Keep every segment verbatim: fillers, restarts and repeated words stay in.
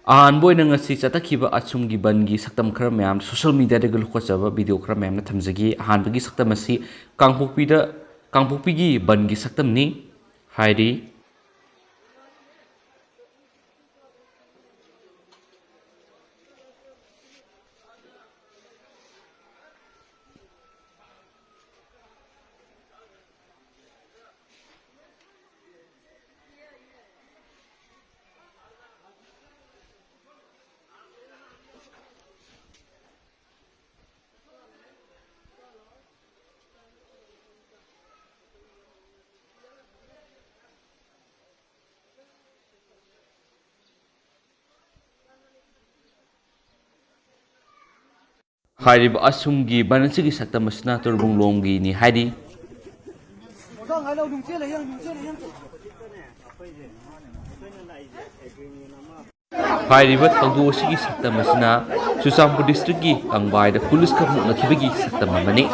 ꯑꯍꯥꯟꯕ ꯑꯣꯏꯅ ꯉꯁꯤ ꯆꯠꯊꯈꯤꯕ ꯑꯁꯨꯝꯒꯤ ꯕꯟꯒꯤ ꯁꯛꯇꯝ ꯈꯔ ꯃꯌꯥꯝ social mediaꯗꯒꯤ ꯂꯧꯈꯠꯆꯕ video ꯈꯔ ꯃꯌꯥꯝꯅ ꯊꯝꯖꯒꯦ꯫ ꯑꯍꯥꯟꯕꯒꯤ ꯁꯛꯇꯝ ꯑꯁꯤ ꯀꯥꯡꯄꯣꯛꯄꯤꯗ, ꯀꯥꯡꯄꯣꯛꯄꯤꯒꯤ ꯕꯟꯒꯤ ꯁꯛꯇꯝꯅꯤ꯫ ꯍꯥꯏꯔꯤ꯫ ꯍꯥꯏꯔꯤꯕ ꯑꯁꯨꯝꯒꯤ ꯕꯟ ꯑꯁꯤꯒꯤ ꯁꯛꯇꯝ ꯑꯁꯤꯅ ꯇꯣꯔꯕꯨꯡꯂꯣꯝꯒꯤꯅꯤ ꯍꯥꯏꯔꯤ꯫ ꯍꯥꯏꯔꯤꯕ ꯊꯧꯗꯣꯛ ꯑꯁꯤꯒꯤ ꯁꯛꯇꯝ ꯑꯁꯤꯅ ꯆꯨꯔꯆꯥꯟꯄꯨꯔ districtꯀꯤ ꯀꯪꯕꯥꯏꯗ policeꯀ ꯃꯨꯛꯅꯈꯤꯕꯒꯤ ꯁꯛꯇꯝ ꯑꯃꯅꯤ꯫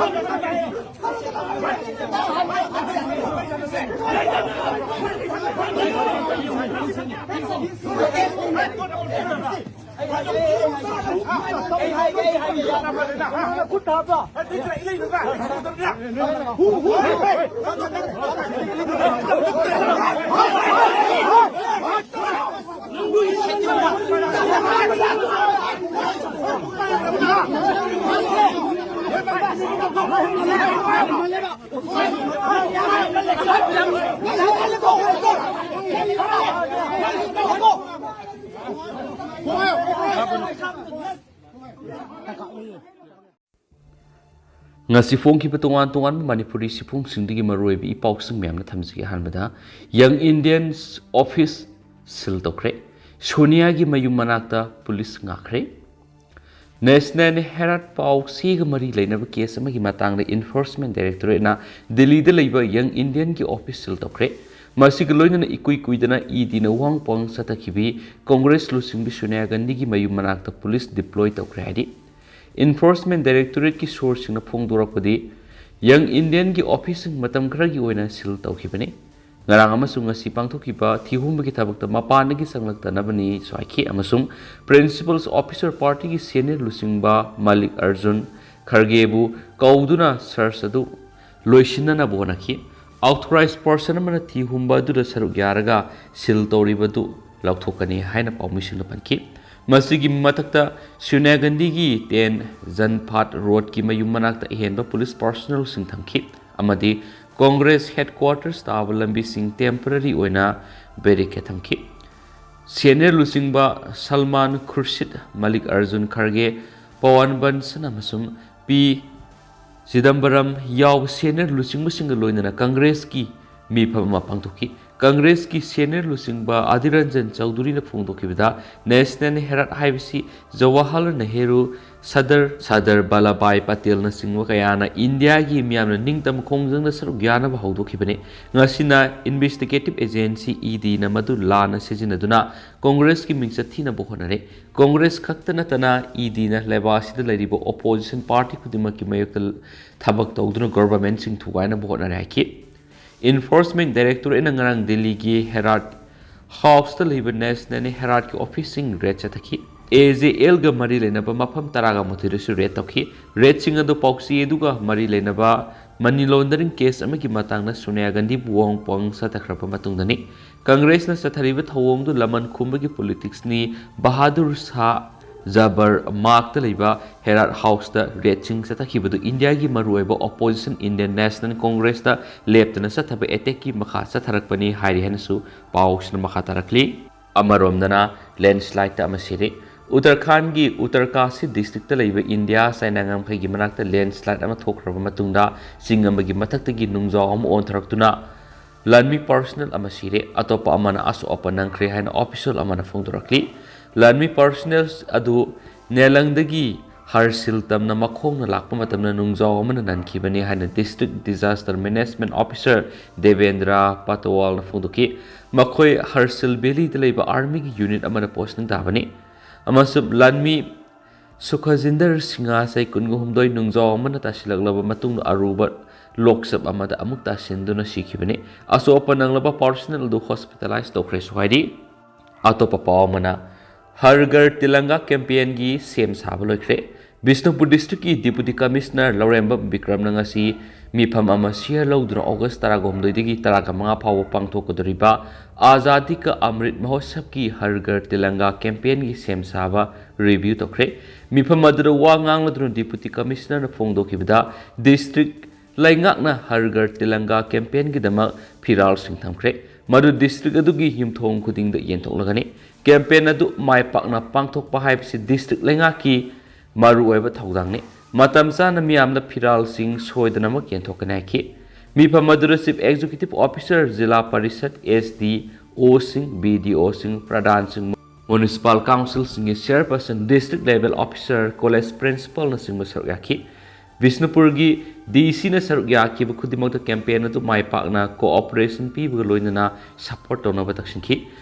ꯉꯁꯤ ꯐꯣꯡꯈꯤꯕ ꯇꯣꯉꯥꯟ ꯇꯣꯉꯥꯟꯕ ꯃꯅꯤꯄꯨꯔꯤ ꯁꯤꯐꯣꯡꯁꯤꯡꯗꯒꯤ ꯃꯔꯨꯑꯣꯏꯕ ꯏ ꯄꯥꯎꯁꯤꯡ ꯃꯌꯥꯝꯅ ꯊꯝꯖꯒꯦ꯫ ꯑꯍꯥꯟꯕꯗ, Young Indians office seal ꯇꯧꯈ꯭ꯔꯦ꯫ ꯁꯣꯅꯤꯌꯥꯒꯤ ꯃꯌꯨꯝ ꯃꯅꯥꯛꯇ police ꯉꯥꯛꯈ꯭ꯔꯦ꯫ National Herald ꯄꯥꯎ ꯆꯦꯒ ꯃꯔꯤ ꯂꯩꯅꯕ case ꯑꯃꯒꯤ ꯃꯇꯥꯡꯗ Enforcement Directorateꯅ ꯗꯤꯜꯂꯤꯗ ꯂꯩꯕ Young Indianꯒꯤ office seal ꯇꯧꯈ꯭ꯔꯦ꯫ ꯃꯁꯤꯒ ꯂꯣꯏꯅꯅ ꯏꯀꯨꯏ ꯀꯨꯏꯗꯅ EDꯅ ꯋꯥꯍꯪ ꯄꯥꯎꯍꯪ ꯆꯠꯊꯈꯤꯕꯤ Congress ꯂꯨꯆꯤꯡꯕꯤ ꯁꯣꯅꯤꯌꯥ ꯒꯥꯟꯙꯤꯒꯤ ꯃꯌꯨꯝ ꯃꯅꯥꯛꯇ police deploy ꯇꯧꯈ꯭ꯔꯦ ꯍꯥꯏꯔꯤ꯫ Enforcement Directorateꯀꯤ sourceꯁꯤꯡꯅ ꯐꯣꯡꯗꯣꯔꯛꯄꯗꯤ, Young Indianꯒꯤ officeꯁꯤꯡ ꯃꯇꯝ ꯈꯔꯒꯤ ꯑꯣꯏꯅ seal ꯇꯧꯈꯤꯕꯅꯤ꯫ ꯉꯔꯥꯡ ꯑꯃꯁꯨꯡ ꯉꯁꯤ ꯄꯥꯡꯊꯣꯛꯈꯤꯕ ꯊꯤꯍꯨꯝꯕꯒꯤ ꯊꯕꯛꯇ ꯃꯄꯥꯟꯗꯒꯤ ꯆꯪꯂꯛꯇꯅꯕꯅꯤ ꯁ꯭ꯋꯥꯏꯈꯤ ꯑꯃꯁꯨꯡ Principal Officer Partyꯒꯤ senior ꯂꯨꯆꯤꯡꯕ ꯃꯥꯂꯤꯛ ꯑꯔꯖꯨꯟ ꯈꯔꯒꯦꯕꯨ ꯀꯧꯗꯨꯅ search ꯑꯗꯨ ꯂꯣꯏꯁꯤꯟꯅꯅꯕ ꯍꯣꯠꯅꯈꯤ꯫ Authorized person ꯑꯃꯅ ꯊꯤꯍꯨꯝꯕ ꯑꯗꯨꯗ ꯁꯔꯨꯛ ꯌꯥꯔꯒ seal ꯇꯧꯔꯤꯕꯗꯨ ꯂꯧꯊꯣꯛꯀꯅꯤ ꯍꯥꯏꯅ ꯄꯥꯎꯃꯤꯁꯤꯡꯅ ꯄꯟꯈꯤ꯫ ꯃꯁꯤꯒꯤ ꯃꯊꯛꯇ ꯁꯣꯅꯤꯌꯥ ꯒꯥꯟꯙꯤꯒꯤ ten Janpath Roadꯀꯤ ꯃꯌꯨꯝ ꯃꯅꯥꯛꯇ ꯑꯍꯦꯟꯕ police personnelꯁꯤꯡ ꯊꯝꯈꯤ ꯑꯃꯗꯤ Congress headquarters ꯇꯥꯕ ꯂꯝꯕꯤꯁꯤꯡ temporary ꯑꯣꯏꯅ barricade ꯊꯝꯈꯤ꯫ Senior ꯂꯨꯆꯤꯡꯕ ꯁꯜꯃꯥꯟ ꯈꯨꯔꯁꯤꯗ, ꯃꯥꯂꯤꯛ ꯑꯔꯖꯨꯟ ꯈꯔꯒꯦ, ꯄꯋꯟ ꯕꯟꯁꯟ ꯑꯃꯁꯨꯡ ꯄꯤ ꯆꯤꯗꯝꯕꯔꯝ ꯌꯥꯎꯕ senior ꯂꯨꯆꯤꯡꯕꯁꯤꯡꯒ ꯂꯣꯏꯅꯅ Congressꯀꯤ ꯃꯤꯐꯝ ꯑꯃ ꯄꯥꯡꯊꯣꯛꯈꯤ꯫ Congressꯀꯤ senior ꯂꯨꯆꯤꯡꯕ ꯑꯙꯤꯔ ꯔꯟꯖꯟ ꯆꯧꯙꯨꯔꯤꯅ ꯐꯣꯡꯗꯣꯛꯈꯤꯕꯗ, National Herald ꯍꯥꯏꯕꯁꯤ ꯖꯋꯥꯍꯔꯂꯥꯜ ꯅꯦꯍꯔꯨ, ꯁꯔꯗꯥꯔ, ꯁꯔꯗꯥꯔ ꯚꯜꯂꯚꯚꯥꯏ ꯄꯇꯦꯜꯅꯆꯤꯡꯕ ꯀꯌꯥꯅ ꯏꯟꯗꯤꯌꯥꯒꯤ ꯃꯤꯌꯥꯝꯅ ꯅꯤꯡꯇꯝꯕ ꯈꯣꯡꯖꯪꯗ ꯁꯔꯨꯛ ꯌꯥꯅꯕ ꯍꯧꯗꯣꯛꯈꯤꯕꯅꯤ꯫ ꯉꯁꯤꯅ investigative agency EDꯅ ꯃꯗꯨ ꯂꯥꯟꯅ ꯁꯤꯖꯤꯟꯅꯗꯨꯅ Congressꯀꯤ ꯃꯤꯡꯆꯠ ꯊꯤꯅꯕ ꯍꯣꯠꯅꯔꯦ꯫ Congress ꯈꯛꯇ ꯅꯠꯇꯅ EDꯅ ꯂꯩꯕꯥꯛ ꯑꯁꯤꯗ ꯂꯩꯔꯤꯕ opposition party ꯈꯨꯗꯤꯡꯃꯛꯀꯤ ꯃꯥꯌꯣꯛꯇ ꯊꯕꯛ ꯇꯧꯗꯨꯅ governmentꯁꯤꯡ ꯊꯨꯒꯥꯏꯅꯕ ꯍꯣꯠꯅꯔꯦ ꯍꯥꯏꯈꯤ꯫ Enforcement Directorateꯅ ꯉꯔꯥꯡ ꯗꯤꯜꯂꯤꯒꯤ Herald Houseꯇ ꯂꯩꯕ National Heraldꯀꯤ officeꯁꯤꯡ raid ꯆꯠꯊꯈꯤ꯫ AJLꯒ ꯃꯔꯤ ꯂꯩꯅꯕ ꯃꯐꯝ ꯇꯔꯥꯒ ꯃꯥꯊꯣꯏꯗꯁꯨ raid ꯇꯧꯈꯤ꯫ Raidꯁꯤꯡ ꯑꯗꯨ ꯄꯥꯎꯆꯦ ꯑꯗꯨꯒ ꯃꯔꯤ ꯂꯩꯅꯕ money laundering case ꯑꯃꯒꯤ ꯃꯇꯥꯡꯗ ꯁꯣꯅꯤꯌꯥ ꯒꯥꯟꯙꯤꯕꯨ ꯋꯥꯍꯪ ꯄꯥꯎꯍꯪ ꯆꯠꯊꯈ꯭ꯔꯕ ꯃꯇꯨꯡꯗꯅꯤ꯫ Congressꯅ ꯆꯠꯊꯔꯤꯕ ꯊꯧꯑꯣꯡꯗꯨ ꯂꯃꯟ ꯈꯨꯝꯕꯒꯤ politicsꯅꯤ꯫ ꯕꯍꯥꯗꯨꯔ ꯁꯥꯍ ꯖꯕꯔ ꯃꯥꯔꯒꯇ ꯂꯩꯕ Herald Houseꯇ raidꯁꯤꯡ ꯆꯠꯊꯈꯤꯕꯗꯨ ꯏꯟꯗꯤꯌꯥꯒꯤ ꯃꯔꯨꯑꯣꯏꯕ opposition Indian National Congressꯇ ꯂꯦꯞꯇꯅ ꯆꯠꯊꯕ attackꯀꯤ ꯃꯈꯥ ꯆꯠꯊꯔꯛꯄꯅꯤ ꯍꯥꯏꯔꯤ ꯍꯥꯏꯅꯁꯨ ꯄꯥꯎꯁꯤꯅ ꯃꯈꯥ ꯇꯥꯔꯛꯂꯤ꯫ ꯑꯃꯔꯣꯝꯗꯅ landslide ꯑꯃ ꯁꯤꯔꯦ꯫ ꯎꯠꯇꯔꯈꯥꯟꯗꯒꯤ ꯎꯠꯇꯔꯀꯥꯁꯤ districtꯇ ꯂꯩꯕ ꯏꯟꯗꯤꯌꯥ ꯆꯥꯏꯅꯥ ꯉꯝꯈꯩꯒꯤ ꯃꯅꯥꯛꯇ landslide ꯑꯃ ꯊꯣꯛꯈ꯭ꯔꯕ ꯃꯇꯨꯡꯗ ꯆꯤꯡ ꯑꯃꯒꯤ ꯃꯊꯛꯇꯒꯤ ꯅꯨꯡꯖꯥꯎ ꯑꯃ ꯑꯣꯟꯊꯔꯛꯇꯨꯅ ꯂꯥꯟꯃꯤ personnel ꯑꯃ ꯁꯤꯔꯦ, ꯑꯇꯣꯞꯄ ꯑꯃꯅ ꯑꯁꯣꯛ ꯑꯄꯟ ꯅꯪꯈ꯭ꯔꯦ ꯍꯥꯏꯅ official ꯑꯃꯅ ꯐꯣꯡꯗꯣꯔꯛꯂꯤ꯫ ꯂꯥꯟꯃꯤ personnel ꯑꯗꯨ ꯅꯦꯂꯪꯗꯒꯤ ꯍꯔꯁꯤꯜ ꯇꯝꯅ ꯃꯈꯣꯡꯅ ꯂꯥꯛꯄ ꯃꯇꯝꯗ ꯅꯨꯡꯖꯥꯎ ꯑꯃꯅ ꯅꯟꯈꯤꯕꯅꯤ ꯍꯥꯏꯅ District Disaster Management Officer Debendra ꯄꯇꯋꯥꯜꯅ ꯐꯣꯡꯗꯣꯛꯈꯤ꯫ ꯃꯈꯣꯏ ꯍꯔꯁꯤꯜ valleyꯗ ꯂꯩꯕ armyꯒꯤ unit ꯑꯃꯅ posting ꯇꯥꯕꯅꯤ꯫ ꯑꯃꯁꯨꯡ ꯂꯥꯟꯃꯤ ꯁꯨꯈꯖꯤꯟꯗꯔ ꯁꯤꯡꯍ, ꯆꯍꯤ ꯀꯨꯟꯒ ꯍꯨꯝꯗꯣꯏ, ꯅꯨꯡꯖꯥꯎ ꯑꯃꯅ ꯇꯥꯁꯤꯜꯂꯛꯂꯕ ꯃꯇꯨꯡꯗ ꯑꯔꯨꯕ ꯂꯣꯛꯆꯞ ꯑꯃꯗ ꯑꯃꯨꯛ ꯇꯥꯁꯤꯟꯗꯨꯅ ꯁꯤꯈꯤꯕꯅꯤ꯫ ꯑꯁꯣꯛ ꯑꯄꯟ ꯅꯪꯂꯕ ꯄꯥꯔꯁꯅꯦꯜ ꯑꯗꯨ ꯍꯣꯁꯄꯤꯇꯥꯂꯥꯏꯖ ꯇꯧꯈ꯭ꯔꯦꯁꯨ ꯍꯥꯏꯔꯤ꯫ ꯑꯇꯣꯞꯄ ꯄꯥꯎ ꯑꯃꯅ, ꯍꯔ ꯘꯔ ꯇꯤꯂꯪꯒꯥ ꯀꯦꯝꯄꯦꯟꯒꯤ ꯁꯦꯝ ꯁꯥꯕ ꯂꯣꯏꯈ꯭ꯔꯦ꯫ ꯕꯤꯁꯅꯨꯄꯨꯔ ꯗꯤꯁꯇ꯭ꯔꯤꯛꯀꯤ ꯗꯤꯄꯨꯇꯤ ꯀꯃꯤꯁꯅꯔ ꯂꯧꯔꯦꯝꯕꯝ ꯕꯤꯀ꯭ꯔꯝꯅ ꯉꯁꯤ ꯃꯤꯐꯝ ꯑꯃ ꯁꯤꯌꯔ ꯂꯧꯗꯨꯅ ꯑꯣꯒꯁ ꯇꯔꯥꯒ ꯍꯨꯝꯗꯣꯏꯗꯒꯤ ꯇꯔꯥꯒ ꯃꯉꯥ ꯐꯥꯎꯕ ꯄꯥꯡꯊꯣꯛꯀꯗꯧꯔꯤꯕ ꯑꯖꯥꯗꯤ ꯀ ꯑꯃ꯭ꯔꯤꯠ ꯃꯍꯣꯠꯁꯕꯀꯤ ꯍꯔ ꯘꯔ ꯇꯤꯂꯪꯒꯥ ꯀꯦꯝꯄꯦꯟꯒꯤ ꯁꯦꯝ ꯁꯥꯕ ꯔꯤꯚ꯭ꯌꯨ ꯇꯧꯈ꯭ꯔꯦ꯫ ꯃꯤꯐꯝ ꯑꯗꯨꯗ ꯋꯥ ꯉꯥꯡꯂꯗꯨꯅ ꯗꯤꯄꯨꯇꯤ ꯀꯃꯤꯁꯅꯔꯅ ꯐꯣꯡꯗꯣꯛꯈꯤꯕꯗ, ꯗꯤꯁꯇ꯭ꯔꯤꯛ ꯂꯩꯉꯥꯛꯅ ꯍꯔ ꯘꯔ ꯇꯤꯂꯪꯒꯥ ꯀꯦꯝꯄꯦꯟꯒꯤꯗꯃꯛ ꯐꯤꯔꯥꯜꯁꯤꯡ ꯊꯝꯈ꯭ꯔꯦ꯫ ꯃꯗꯨ ꯗꯤꯁꯇ꯭ꯔꯤꯛ ꯑꯗꯨꯒꯤ ꯌꯨꯝꯊꯣꯡ ꯈꯨꯗꯤꯡꯗ ꯌꯦꯟꯊꯣꯛꯂꯒꯅꯤ꯫ ꯀꯦꯝꯄꯦꯟ ꯑꯗꯨ ꯃꯥꯏ ꯄꯥꯛꯅ ꯄꯥꯡꯊꯣꯛꯄ ꯍꯥꯏꯕꯁꯤ ꯗꯤꯁꯇ꯭ꯔꯤꯛ ꯂꯩꯉꯥꯛꯀꯤ ꯃꯔꯨꯑꯣꯏꯕ ꯊꯧꯗꯥꯡꯅꯤ꯫ ꯃꯇꯝ ꯆꯥꯅ ꯃꯤꯌꯥꯝꯗ ꯐꯤꯔꯥꯜꯁꯤꯡ ꯁꯣꯏꯗꯅꯃꯛ ꯌꯦꯟꯊꯣꯛꯀꯅꯤ ꯍꯥꯏꯈꯤ꯫ ꯃꯤꯐꯝ ꯑꯗꯨꯗ chief executive officer, Zila Parishad, S D ꯑꯣꯁꯤꯡ, ꯕꯤ ꯗꯤ ꯑꯣꯁꯤꯡ, ꯄ꯭ꯔꯙꯥꯟꯁꯤꯡ, ꯃ꯭ꯌꯨꯅꯤꯁꯤꯄꯥꯜ ꯀꯥꯎꯟꯁꯤꯜꯁꯤꯡꯒꯤ chairperson, district level officer, college ꯄ꯭ꯔꯤꯟꯁꯤꯄꯥꯜꯅꯆꯤꯡꯕ ꯁꯔꯨꯛ ꯌꯥꯈꯤ꯫ ꯕꯤꯁꯅꯨꯄꯨꯔꯒꯤ ꯗꯤ ꯁꯤꯅ ꯁꯔꯨꯛ ꯌꯥꯈꯤꯕ ꯈꯨꯗꯤꯡꯃꯛꯇ ꯀꯦꯝꯄꯦꯟ ꯑꯗꯨ ꯃꯥꯏ ꯄꯥꯛꯅ ꯀꯣꯑꯣꯄꯔꯦꯁꯟ ꯄꯤꯕꯒ ꯂꯣꯏꯅꯅ ꯁꯄꯣꯔꯠ ꯇꯧꯅꯕ ꯇꯛꯁꯤꯟꯈꯤ꯫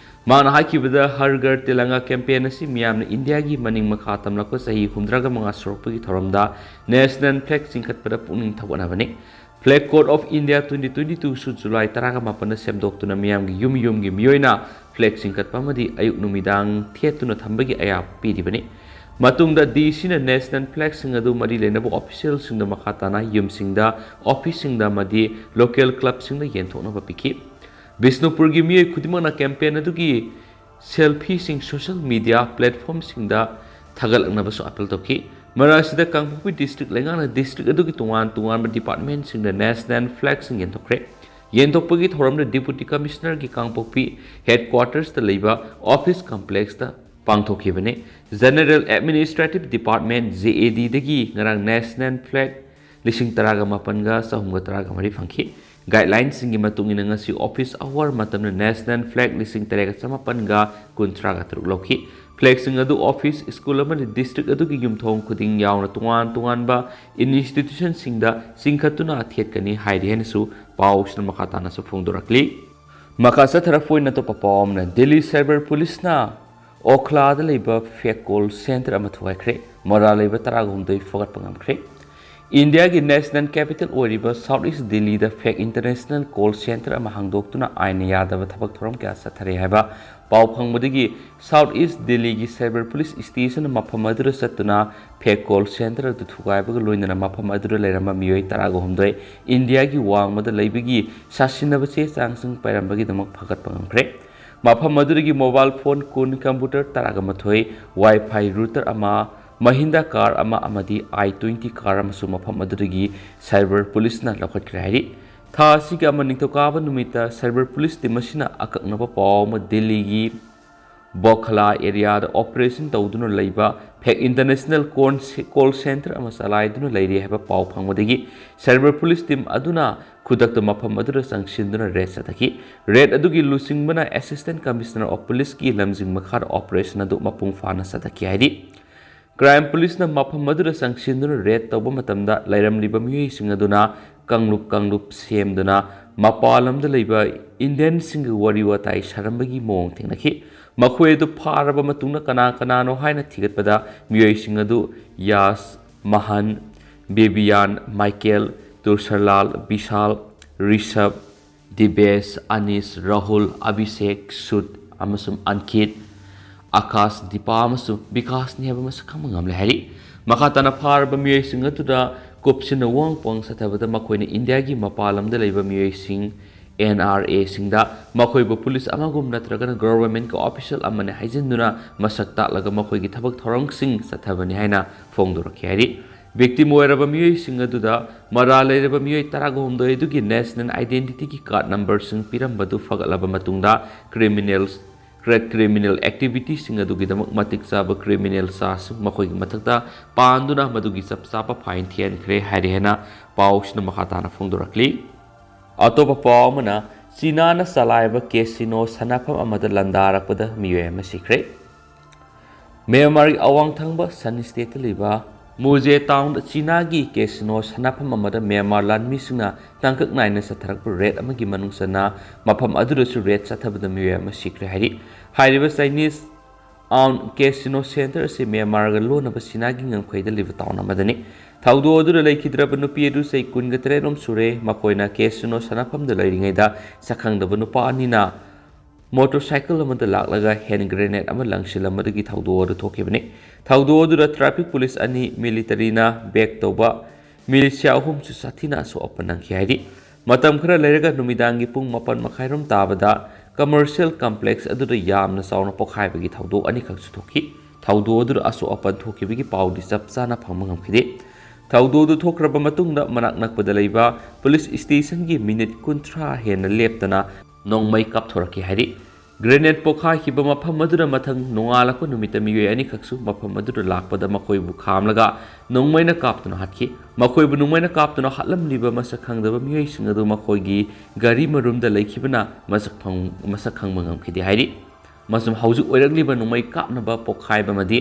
ꯃꯥꯅ ꯍꯥꯏꯈꯤꯕꯗ, ꯍꯔ ꯘꯔ ꯇꯤꯂꯪꯒꯥ ꯀꯦꯝꯄꯦꯟ ꯑꯁꯤ ꯃꯤꯌꯥꯝꯅ ꯏꯟꯗꯤꯌꯥꯒꯤ ꯃꯅꯤꯡ ꯃꯈꯥ ꯇꯝꯂꯛꯄ ꯆꯍꯤ ꯍꯨꯝꯗ꯭ꯔꯥꯒ ꯃꯉꯥ ꯁꯨꯔꯛꯄꯒꯤ ꯊꯧꯔꯝꯗ ꯅꯦꯁꯅꯦꯜ ꯐ꯭ꯂꯦꯒ ꯆꯤꯡꯈꯠꯄꯗ ꯄꯨꯛꯅꯤꯡ ꯊꯧꯒꯠꯅꯕꯅꯤ꯫ Flag code of India twenty twenty ꯇꯨꯁꯨ ꯖꯨꯂꯥꯏ ꯇꯔꯥꯒ ꯃꯥꯄꯟꯗ ꯁꯦꯝꯗꯣꯛꯇꯨꯅ ꯃꯤꯌꯥꯝꯒꯤ ꯌꯨꯝ ꯌꯨꯝꯒꯤ ꯃꯤꯑꯣꯏꯅ ꯐ꯭ꯂꯦꯒ ꯆꯤꯡꯈꯠꯄ ꯑꯃꯗꯤ ꯑꯌꯨꯛ ꯅꯨꯃꯤꯗꯥꯡ ꯊꯦꯠꯇꯨꯅ ꯊꯝꯕꯒꯤ ꯑꯌꯥꯕ ꯄꯤꯔꯤꯕꯅꯤ꯫ ꯃꯇꯨꯡꯗ ꯗꯤ ꯁꯤꯅ ꯅꯦꯁꯅꯦꯜ ꯐ꯭ꯂꯦꯒꯁꯤꯡ ꯑꯗꯨ ꯃꯔꯤ ꯂꯩꯅꯕ ꯑꯣꯐꯤꯁꯤꯌꯦꯜꯁꯤꯡꯗ ꯃꯈꯥ ꯇꯥꯅ ꯌꯨꯝꯁꯤꯡꯗ, ꯑꯣꯐꯤꯁꯁꯤꯡꯗ ꯑꯃꯗꯤ ꯂꯣꯀꯦꯜ ꯀ꯭ꯂꯕꯁꯤꯡꯗ ꯌꯦꯟꯊꯣꯛꯅꯕ ꯄꯤꯈꯤ꯫ ꯕꯤꯁꯅꯨꯄꯨꯔꯒꯤ ꯃꯤꯑꯣꯏ ꯈꯨꯗꯤꯡꯃꯛꯅ ꯀꯦꯝꯄꯦꯟ ꯑꯗꯨꯒꯤ ꯁꯦꯜꯐꯤꯁꯤꯡ ꯁꯣꯁꯤꯌꯦꯜ ꯃꯤꯗꯤꯌꯥ ꯄ꯭ꯂꯦꯠꯐꯣꯝꯁꯤꯡꯗ ꯊꯥꯒꯠꯂꯛꯅꯕꯁꯨ ꯑꯥꯄꯤꯜ ꯇꯧꯈꯤ꯫ ꯃꯔꯛ ꯑꯁꯤꯗ ꯀꯥꯡꯄꯣꯛꯄꯤ ꯗꯤꯁꯇ꯭ꯔꯤꯛ ꯂꯩꯉꯥꯛꯅ ꯗꯤꯁꯇ꯭ꯔꯤꯛ ꯑꯗꯨꯒꯤ ꯇꯣꯉꯥꯟ ꯇꯣꯉꯥꯟꯕ ꯗꯤꯄꯥꯔꯠꯃꯦꯟꯁꯤꯡꯗ ꯅꯦꯁꯅꯦꯜ ꯐ꯭ꯂꯦꯒꯁꯤꯡ ꯌꯦꯟꯊꯣꯛꯈ꯭ꯔꯦ꯫ ꯌꯦꯟꯊꯣꯛꯄꯒꯤ ꯊꯧꯔꯝꯗ ꯗꯤꯄꯨꯇꯤ ꯀꯃꯤꯁꯅꯔꯒꯤ ꯀꯥꯡꯄꯣꯛꯄꯤ ꯍꯦꯗꯀ꯭ꯋꯥꯇꯔꯁꯇ ꯂꯩꯕ ꯑꯣꯐꯤꯁ ꯀꯝꯄ꯭ꯂꯦꯛꯁꯇ ꯄꯥꯡꯊꯣꯛꯈꯤꯕꯅꯤ꯫ General administrative department, J A ꯗꯤꯗꯒꯤ ꯉꯔꯥꯡ ꯅꯦꯁꯅꯦꯜ ꯐ꯭ꯂꯦꯒ ꯂꯤꯁꯤꯡ ꯇꯔꯥꯒ ꯃꯥꯄꯟꯒ ꯆꯍꯨꯝꯒ ꯇꯔꯥꯒ ꯃꯔꯤ ꯐꯪꯈꯤ꯫ ꯒꯥꯏꯗꯂꯥꯏꯟꯁꯤꯡꯒꯤ ꯃꯇꯨꯡ ꯏꯟꯅ ꯉꯁꯤ ꯑꯣꯐꯤꯁ ꯑꯋꯥꯔ ꯃꯇꯝꯗ ꯅꯦꯁꯅꯦꯜ ꯐ꯭ꯂꯦꯒ ꯂꯤꯁꯤꯡ ꯇꯔꯦꯠꯒ ꯆꯃꯥꯄꯟꯒ ꯀꯨꯟꯊ꯭ꯔꯥꯒ ꯇꯔꯨꯛ ꯂꯧꯈꯤ꯫ ꯐ꯭ꯂꯦꯒꯁꯤꯡ ꯑꯗꯨ ꯑꯣꯐꯤꯁ, ꯁ꯭ꯀꯨꯜ ꯑꯃꯗꯤ ꯗꯤꯁꯇ꯭ꯔꯤꯛ ꯑꯗꯨꯒꯤ ꯌꯨꯝꯊꯣꯡ ꯈꯨꯗꯤꯡ ꯌꯥꯎꯅ ꯇꯣꯉꯥꯟ ꯇꯣꯉꯥꯟꯕ ꯏꯟꯁꯇꯤꯇ꯭ꯌꯨꯁꯟꯁꯤꯡꯗ ꯆꯤꯡꯈꯠꯇꯨꯅ ꯊꯦꯠꯀꯅꯤ ꯍꯥꯏꯔꯤ ꯍꯥꯏꯅꯁꯨ ꯄꯥꯎꯁꯤꯅ ꯃꯈꯥ ꯇꯥꯅꯁꯨ ꯐꯣꯡꯗꯣꯔꯛꯂꯤ꯫ ꯃꯈꯥ ꯆꯠꯊꯔꯛꯄ ꯑꯣꯏꯅ ꯑꯇꯣꯞꯄ ꯄꯥꯎ ꯑꯃꯅ, ꯗꯦꯜꯂꯤ ꯁꯥꯏꯕꯔ ꯄꯨꯂꯤꯁꯅ ꯑꯣꯈꯂꯥꯗ ꯂꯩꯕ ꯐꯦꯛ ꯀꯣꯜ ꯁꯦꯟꯇꯔ ꯑꯃ ꯊꯨꯒꯥꯏꯈ꯭ꯔꯦ꯫ ꯃꯔꯥꯜ ꯂꯩꯕ ꯇꯔꯥꯒ ꯍꯨꯝꯗꯣꯏ ꯐꯥꯒꯠꯄ ꯉꯝꯈ꯭ꯔꯦ꯫ ꯏꯟꯗꯤꯌꯥꯒꯤ ꯅꯦꯁꯅꯦꯜ ꯀꯦꯄꯤꯇꯦꯜ ꯑꯣꯏꯔꯤꯕ ꯁꯥꯎꯠ ꯏꯁ ꯗꯤꯜꯂꯤꯗ ꯐꯦꯛ ꯏꯟꯇꯔꯅꯦꯁꯅꯦꯜ ꯀꯣꯜ ꯁꯦꯟꯇꯔ ꯑꯃ ꯍꯥꯡꯗꯣꯛꯇꯨꯅ ꯑꯥꯏꯟꯅ ꯌꯥꯗꯕ ꯊꯕꯛ ꯊꯧꯔꯝ ꯀꯌꯥ ꯆꯠꯊꯔꯦ ꯍꯥꯏꯕ ꯄꯥꯎ ꯐꯪꯕꯗꯒꯤ ꯁꯥꯎꯠ ꯏꯁ ꯗꯤꯜꯂꯤꯒꯤ ꯁꯥꯏꯕꯔ ꯄꯨꯂꯤꯁ ꯁ꯭ꯇꯦꯁꯟꯅ ꯃꯐꯝ ꯑꯗꯨꯗ ꯆꯠꯇꯨꯅ ꯐꯦꯛ ꯀꯣꯜ ꯁꯦꯟꯇꯔ ꯑꯗꯨ ꯊꯨꯒꯥꯏꯕꯒ ꯂꯣꯏꯅꯅ ꯃꯐꯝ ꯑꯗꯨꯗ ꯂꯩꯔꯝꯕ ꯃꯤꯑꯣꯏ ꯇꯔꯥꯒ ꯍꯨꯝꯗꯣꯏ ꯏꯟꯗꯤꯌꯥꯒꯤ ꯋꯥꯡꯃꯗ ꯂꯩꯕꯒꯤ ꯁꯥꯁꯤꯟꯅꯕ ꯆꯦ ꯆꯥꯡꯁꯤꯡ ꯄꯥꯏꯔꯝꯕꯒꯤꯗꯃꯛ ꯐꯥꯒꯠꯄ ꯉꯝꯈ꯭ꯔꯦ꯫ ꯃꯐꯝ ꯑꯗꯨꯗꯒꯤ ꯃꯣꯕꯥꯏꯜ ꯐꯣꯟ ꯀꯨꯟ, ꯀꯝꯄ꯭ꯌꯨꯇꯔ ꯇꯔꯥꯒ ꯃꯥꯊꯣꯏ, ꯋꯥꯏ ꯐꯥꯏ ꯔꯨꯇꯔ ꯑꯃ, ꯃꯍꯤꯟꯗ꯭ꯔꯥ ꯀꯥꯔ ꯑꯃ ꯑꯃꯗꯤ ꯑꯥꯏ ꯇ꯭ꯋꯦꯟꯇꯤ ꯀꯥꯔ ꯑꯃꯁꯨ ꯃꯐꯝ ꯑꯗꯨꯗꯒꯤ ꯁꯥꯏꯕꯔ ꯄꯨꯂꯤꯁꯅ ꯂꯧꯈꯠꯈ꯭ꯔꯦ ꯍꯥꯏꯔꯤ꯫ ꯊꯥ ꯑꯁꯤꯒꯤ ꯑꯃ ꯅꯤꯡꯊꯧꯀꯥꯕ ꯅꯨꯃꯤꯠꯇ ꯁꯥꯏꯕꯔ ꯄꯨꯂꯤꯁ ꯇꯤꯝ ꯑꯁꯤꯅ ꯑꯀꯛꯅꯕ ꯄꯥꯎ ꯑꯃ ꯗꯤꯜꯂꯤꯒꯤ ꯕꯣꯈꯂꯥ ꯑꯦꯔꯤꯌꯥꯗ ꯑꯣꯄꯔꯦꯁꯟ ꯇꯧꯗꯨꯅ ꯂꯩꯕ ꯐꯦꯛ ꯏꯟꯇꯔꯅꯦꯁꯅꯦꯜ ꯀꯣꯟ-, ꯀꯣꯜ ꯁꯦꯟꯇꯔ ꯑꯃ ꯆꯂꯥꯏꯗꯨꯅ ꯂꯩꯔꯤ ꯍꯥꯏꯕ ꯄꯥꯎ ꯐꯪꯕꯗꯒꯤ ꯁꯥꯏꯕꯔ ꯄꯨꯂꯤꯁ ꯇꯤꯝ ꯑꯗꯨꯅ ꯈꯨꯗꯛꯇ ꯃꯐꯝ ꯑꯗꯨꯗ ꯆꯪꯁꯤꯟꯗꯨꯅ ꯔꯦꯗ ꯆꯠꯊꯈꯤ꯫ ꯔꯦꯗ ꯑꯗꯨꯒꯤ ꯂꯨꯆꯤꯡꯕꯅ ꯑꯦꯁꯤꯁꯇꯦꯟ ꯀꯃꯤꯁꯅꯔ ꯑꯣꯐ ꯄꯨꯂꯤꯁꯀꯤ ꯂꯝꯖꯤꯡ ꯃꯈꯥꯗ ꯑꯣꯄꯔꯦꯁꯟ ꯑꯗꯨ ꯃꯄꯨꯡ ꯐꯥꯅ ꯆꯠꯊꯈꯤ ꯍꯥꯏꯔꯤ꯫ ꯀ꯭ꯔꯥꯏꯝ ꯄꯨꯂꯤꯁꯅ ꯃꯐꯝ ꯑꯗꯨꯗ ꯆꯪꯁꯤꯟꯗꯨꯅ ꯔꯦꯗ ꯇꯧꯕ ꯃꯇꯝꯗ ꯂꯩꯔꯝꯂꯤꯕ ꯃꯤꯑꯣꯏꯁꯤꯡ ꯑꯗꯨꯅ ꯀꯥꯡꯂꯨꯞ ꯀꯥꯡꯂꯨꯞ ꯁꯦꯝꯗꯨꯅ ꯃꯄꯥꯟ ꯂꯝꯗ ꯂꯩꯕ ꯏꯟꯗꯤꯌꯟꯁꯤꯡꯒ ꯋꯥꯔꯤ ꯋꯥꯇꯥꯏ ꯁꯥꯔꯝꯕꯒꯤ ꯃꯑꯣꯡ ꯊꯦꯡꯅꯈꯤ꯫ ꯃꯈꯣꯏ ꯑꯗꯨ ꯐꯥꯔꯕ ꯃꯇꯨꯡꯗ ꯀꯅꯥ ꯀꯅꯥꯅꯣ ꯍꯥꯏꯅ ꯊꯤꯒꯠꯄꯗ ꯃꯤꯑꯣꯏꯁꯤꯡ ꯑꯗꯨ ꯌꯥꯁ, ꯃꯍꯟ, ꯕꯦꯕꯤꯌꯥꯟ, ꯃꯥꯏꯀꯦꯜ, ꯇꯨꯔꯁꯔꯂꯥꯜ, ꯕꯤꯁꯥꯜ, ꯔꯤꯁꯕ, ꯗꯤꯕꯦꯁ, ꯑꯅꯤꯁ, ꯔꯥꯍꯨꯜ, ꯑꯚꯤꯁꯦꯛ, ꯁꯨꯠ ꯑꯃꯁꯨꯡ ꯑꯟꯀꯤꯠ, ꯑꯀꯥꯁ, ꯗꯤꯄꯥ ꯑꯃꯁꯨꯡ ꯕꯤꯀꯥꯁꯅꯤ ꯍꯥꯏꯕ ꯃꯁꯛ ꯈꯪꯕ ꯉꯝꯂꯦ ꯍꯥꯏꯔꯤ꯫ ꯃꯈꯥ ꯇꯥꯅ ꯐꯥꯔꯕ ꯃꯤꯑꯣꯏꯁꯤꯡ ꯑꯗꯨꯗ ꯀꯨꯞꯁꯤꯟꯅ ꯋꯥꯍꯪ ꯄꯥꯎꯍꯪ ꯆꯠꯊꯕꯗ ꯃꯈꯣꯏꯅ ꯏꯟꯗꯤꯌꯥꯒꯤ ꯃꯄꯥꯟ ꯂꯝꯗ ꯂꯩꯕ ꯃꯤꯑꯣꯏꯁꯤꯡ, ꯑꯦꯟ ꯑꯥꯔ ꯑꯦꯁꯤꯡꯗ ꯃꯈꯣꯏꯕꯨ ꯄꯨꯂꯤꯁ ꯑꯃꯒꯨꯝ ꯅꯠꯇ꯭ꯔꯒꯅ ꯒꯚꯔꯟꯃꯦꯟꯠꯀꯤ ꯑꯣꯐꯤꯁꯤꯌꯦꯜ ꯑꯃꯅꯤ ꯍꯥꯏꯖꯤꯟꯗꯨꯅ ꯃꯁꯛ ꯇꯥꯛꯂꯒ ꯃꯈꯣꯏꯒꯤ ꯊꯕꯛ ꯊꯧꯔꯝꯁꯤꯡ ꯆꯠꯊꯕꯅꯤ ꯍꯥꯏꯅ ꯐꯣꯡꯗꯣꯔꯛꯈꯤ ꯍꯥꯏꯔꯤ꯫ ꯚꯤꯛꯇꯤꯝ ꯑꯣꯏꯔꯕ ꯃꯤꯑꯣꯏꯁꯤꯡ ꯑꯗꯨꯗ ꯃꯔꯥꯜ ꯂꯩꯔꯕ ꯃꯤꯑꯣꯏ ꯇꯔꯥꯒ ꯍꯨꯝꯗꯣꯏ ꯑꯗꯨꯒꯤ ꯅꯦꯁꯅꯦꯜ ꯑꯥꯏꯗꯦꯟꯇꯤꯇꯤꯒꯤ ꯀꯥꯔꯗ ꯅꯝꯕꯔꯁꯤꯡ ꯄꯤꯔꯝꯕꯗꯨ ꯐꯒꯠꯂꯕ ꯃꯇꯨꯡꯗ ꯀ꯭ꯔꯤꯃꯤꯅꯦꯜ, ꯀ꯭ꯔꯤꯃꯤꯅꯦꯜ ꯑꯦꯛꯇꯤꯚꯤꯇꯤꯁꯤꯡ ꯑꯗꯨꯒꯤꯗꯃꯛ ꯃꯇꯤꯛ ꯆꯥꯕ ꯀ꯭ꯔꯤꯃꯤꯅꯦꯜ ꯆꯥꯔꯖꯁꯤꯡ ꯃꯈꯣꯏꯒꯤ ꯃꯊꯛꯇ ꯄꯥꯟꯗꯨꯅ ꯃꯗꯨꯒꯤ ꯆꯞ ꯆꯥꯕ ꯐꯥꯏꯟ ꯊꯤꯍꯟꯈ꯭ꯔꯦ ꯍꯥꯏꯔꯤ ꯍꯥꯏꯅ ꯄꯥꯎꯁꯤꯅ ꯃꯈꯥ ꯇꯥꯅ ꯐꯣꯡꯗꯣꯔꯛꯂꯤ꯫ ꯑꯇꯣꯞꯄ ꯄꯥꯎ ꯑꯃꯅ, ꯆꯤꯅꯥꯅ ꯆꯂꯥꯏꯕ ꯀꯦꯁꯤꯅꯣ ꯁꯥꯟꯅꯐꯝ ꯑꯃꯗ ꯂꯥꯟꯗꯥꯔꯛꯄꯗ ꯃꯤꯑꯣꯏ ꯑꯃ ꯁꯤꯈ꯭ꯔꯦ꯫ ꯃ꯭ꯌꯥꯟꯃꯥꯔꯒꯤ ꯑꯋꯥꯡ ꯊꯪꯕ ꯁꯟ ꯁ꯭ꯇꯦꯠꯇ ꯂꯩꯕ ꯃꯨꯖꯦ ꯇꯥꯎꯟꯗ ꯆꯤꯅꯥꯒꯤ ꯀꯦꯁꯤꯅꯣ ꯁꯥꯟꯅꯐꯝ ꯑꯃꯗ ꯃ꯭ꯌꯥꯟꯃꯥꯔ ꯂꯥꯟꯃꯤꯁꯤꯡꯅ ꯇꯥꯡꯀꯛ ꯅꯥꯏꯅ ꯆꯠꯊꯔꯛꯄ ꯔꯦꯗ ꯑꯃꯒꯤ ꯃꯅꯨꯡ ꯆꯟꯅ ꯃꯐꯝ ꯑꯗꯨꯗꯁꯨ ꯔꯦꯗ ꯆꯠꯊꯕꯗ ꯃꯤꯑꯣꯏ ꯑꯃ ꯁꯤꯈ꯭ꯔꯦ ꯍꯥꯏꯔꯤ꯫ ꯍꯥꯏꯔꯤꯕ ꯆꯥꯏꯅꯤꯁ ꯑꯥꯎꯟ ꯀꯦꯁꯤꯅꯣ ꯁꯦꯟꯇꯔ ꯑꯁꯤ ꯃ꯭ꯌꯥꯟꯃꯥꯔꯒ ꯂꯣꯟꯅꯕ ꯁꯤꯅꯥꯒꯤ ꯉꯝꯈꯩꯗ ꯂꯩꯕ ꯇꯥꯎꯟ ꯑꯃꯗꯅꯤ꯫ ꯊꯧꯗꯣꯛ ꯑꯗꯨꯗ ꯂꯩꯈꯤꯗ꯭ꯔꯕ ꯅꯨꯄꯤ ꯑꯗꯨ ꯆꯍꯤ ꯀꯨꯟꯒ ꯇꯔꯦꯠ ꯔꯣꯝ ꯁꯨꯔꯦ꯫ ꯃꯈꯣꯏꯅ ꯀꯦꯁꯤꯅꯣ ꯁꯥꯟꯅꯐꯝꯗ ꯂꯩꯔꯤꯉꯩꯗ ꯁꯛꯈꯪꯗꯕ ꯅꯨꯄꯥ ꯑꯅꯤꯅ ꯃꯣꯇꯣꯔꯁꯥꯏꯀꯜ ꯑꯃꯗ ꯂꯥꯛꯂꯒ ꯍꯦꯟ ꯒ꯭ꯔꯦꯅꯦꯗ ꯑꯃ ꯂꯪꯁꯤꯜꯂꯝꯕꯗꯒꯤ ꯊꯧꯗꯣꯛ ꯑꯗꯨ ꯊꯣꯛꯈꯤꯕꯅꯤ꯫ ꯊꯧꯗꯣꯛ ꯑꯗꯨꯗ ꯇ꯭ꯔꯥꯐꯤꯛ ꯄꯨꯂꯤꯁ ꯑꯅꯤ, ꯃꯤꯂꯤꯇꯔꯤꯅ ꯕꯦꯛ ꯇꯧꯕ ꯃꯤꯂꯤꯁꯤꯌꯥ ꯑꯍꯨꯝꯁꯨ ꯁꯥꯊꯤꯅ ꯑꯁꯣꯛ ꯑꯄꯟ ꯅꯪꯈꯤ ꯍꯥꯏꯔꯤ꯫ ꯃꯇꯝ ꯈꯔ ꯂꯩꯔꯒ ꯅꯨꯃꯤꯗꯥꯡꯒꯤ ꯄꯨꯡ ꯃꯥꯄꯟ ꯃꯈꯥꯏꯔꯣꯝ ꯇꯥꯕꯗ ꯀꯃꯔꯁꯤꯌꯦꯜ ꯀꯝꯄ꯭ꯂꯦꯛꯁ ꯑꯗꯨꯗ ꯌꯥꯝꯅ ꯆꯥꯎꯅ ꯄꯣꯈꯥꯏꯕꯒꯤ ꯊꯧꯗꯣꯛ ꯑꯅꯤꯈꯛꯁꯨ ꯊꯣꯛꯈꯤ꯫ ꯊꯧꯗꯣꯛ ꯑꯗꯨꯗ ꯑꯁꯣꯛ ꯑꯄꯟ ꯊꯣꯛꯈꯤꯕꯒꯤ ꯄꯥꯎꯗꯤ ꯆꯞ ꯆꯥꯅ ꯐꯪꯕ ꯉꯝꯈꯤꯗꯦ꯫ ꯊꯧꯗꯣꯛ ꯑꯗꯨ ꯊꯣꯛꯈ꯭ꯔꯕ ꯃꯇꯨꯡꯗ ꯃꯅꯥꯛ ꯅꯛꯄꯗ ꯂꯩꯕ ꯄꯨꯂꯤꯁ ꯁ꯭ꯇꯦꯁꯟꯒꯤ ꯃꯤꯅꯤꯠ ꯀꯨꯟꯊ꯭ꯔꯥ ꯍꯦꯟꯅ ꯂꯦꯞꯇꯅ ꯅꯣꯡꯃꯩ ꯀꯥꯞꯊꯣꯔꯛꯈꯤ ꯍꯥꯏꯔꯤ꯫ ꯒ꯭ꯔꯦꯅꯦꯗ ꯄꯣꯈꯥꯏꯈꯤꯕ ꯃꯐꯝ ꯑꯗꯨꯗ ꯃꯊꯪ ꯅꯣꯡꯉꯥꯜꯂꯛꯄ ꯅꯨꯃꯤꯠꯇ ꯃꯤꯑꯣꯏ ꯑꯅꯤꯈꯛꯁꯨ ꯃꯐꯝ ꯑꯗꯨꯗ ꯂꯥꯛꯄꯗ ꯃꯈꯣꯏꯕꯨ ꯈꯥꯝꯂꯒ ꯅꯣꯡꯃꯩꯅ ꯀꯥꯞꯇꯨꯅ ꯍꯥꯠꯈꯤ꯫ ꯃꯈꯣꯏꯕꯨ ꯅꯣꯡꯃꯩꯅ ꯀꯥꯞꯇꯨꯅ ꯍꯥꯠꯂꯝꯂꯤꯕ ꯃꯁꯛ ꯈꯪꯗꯕ ꯃꯤꯑꯣꯏꯁꯤꯡ ꯑꯗꯨ ꯃꯈꯣꯏꯒꯤ ꯒꯥꯔꯤ ꯃꯔꯨꯝꯗ ꯂꯩꯈꯤꯕꯅ ꯃꯁꯛ ꯐꯪ-, ꯃꯁꯛ ꯈꯪꯕ ꯉꯝꯈꯤꯗꯦ ꯍꯥꯏꯔꯤ꯫ ꯑꯃꯁꯨꯡ ꯍꯧꯖꯤꯛ ꯑꯣꯏꯔꯛꯂꯤꯕ ꯅꯣꯡꯃꯩ ꯀꯥꯞꯅꯕ ꯄꯣꯈꯥꯏꯕ ꯑꯃꯗꯤ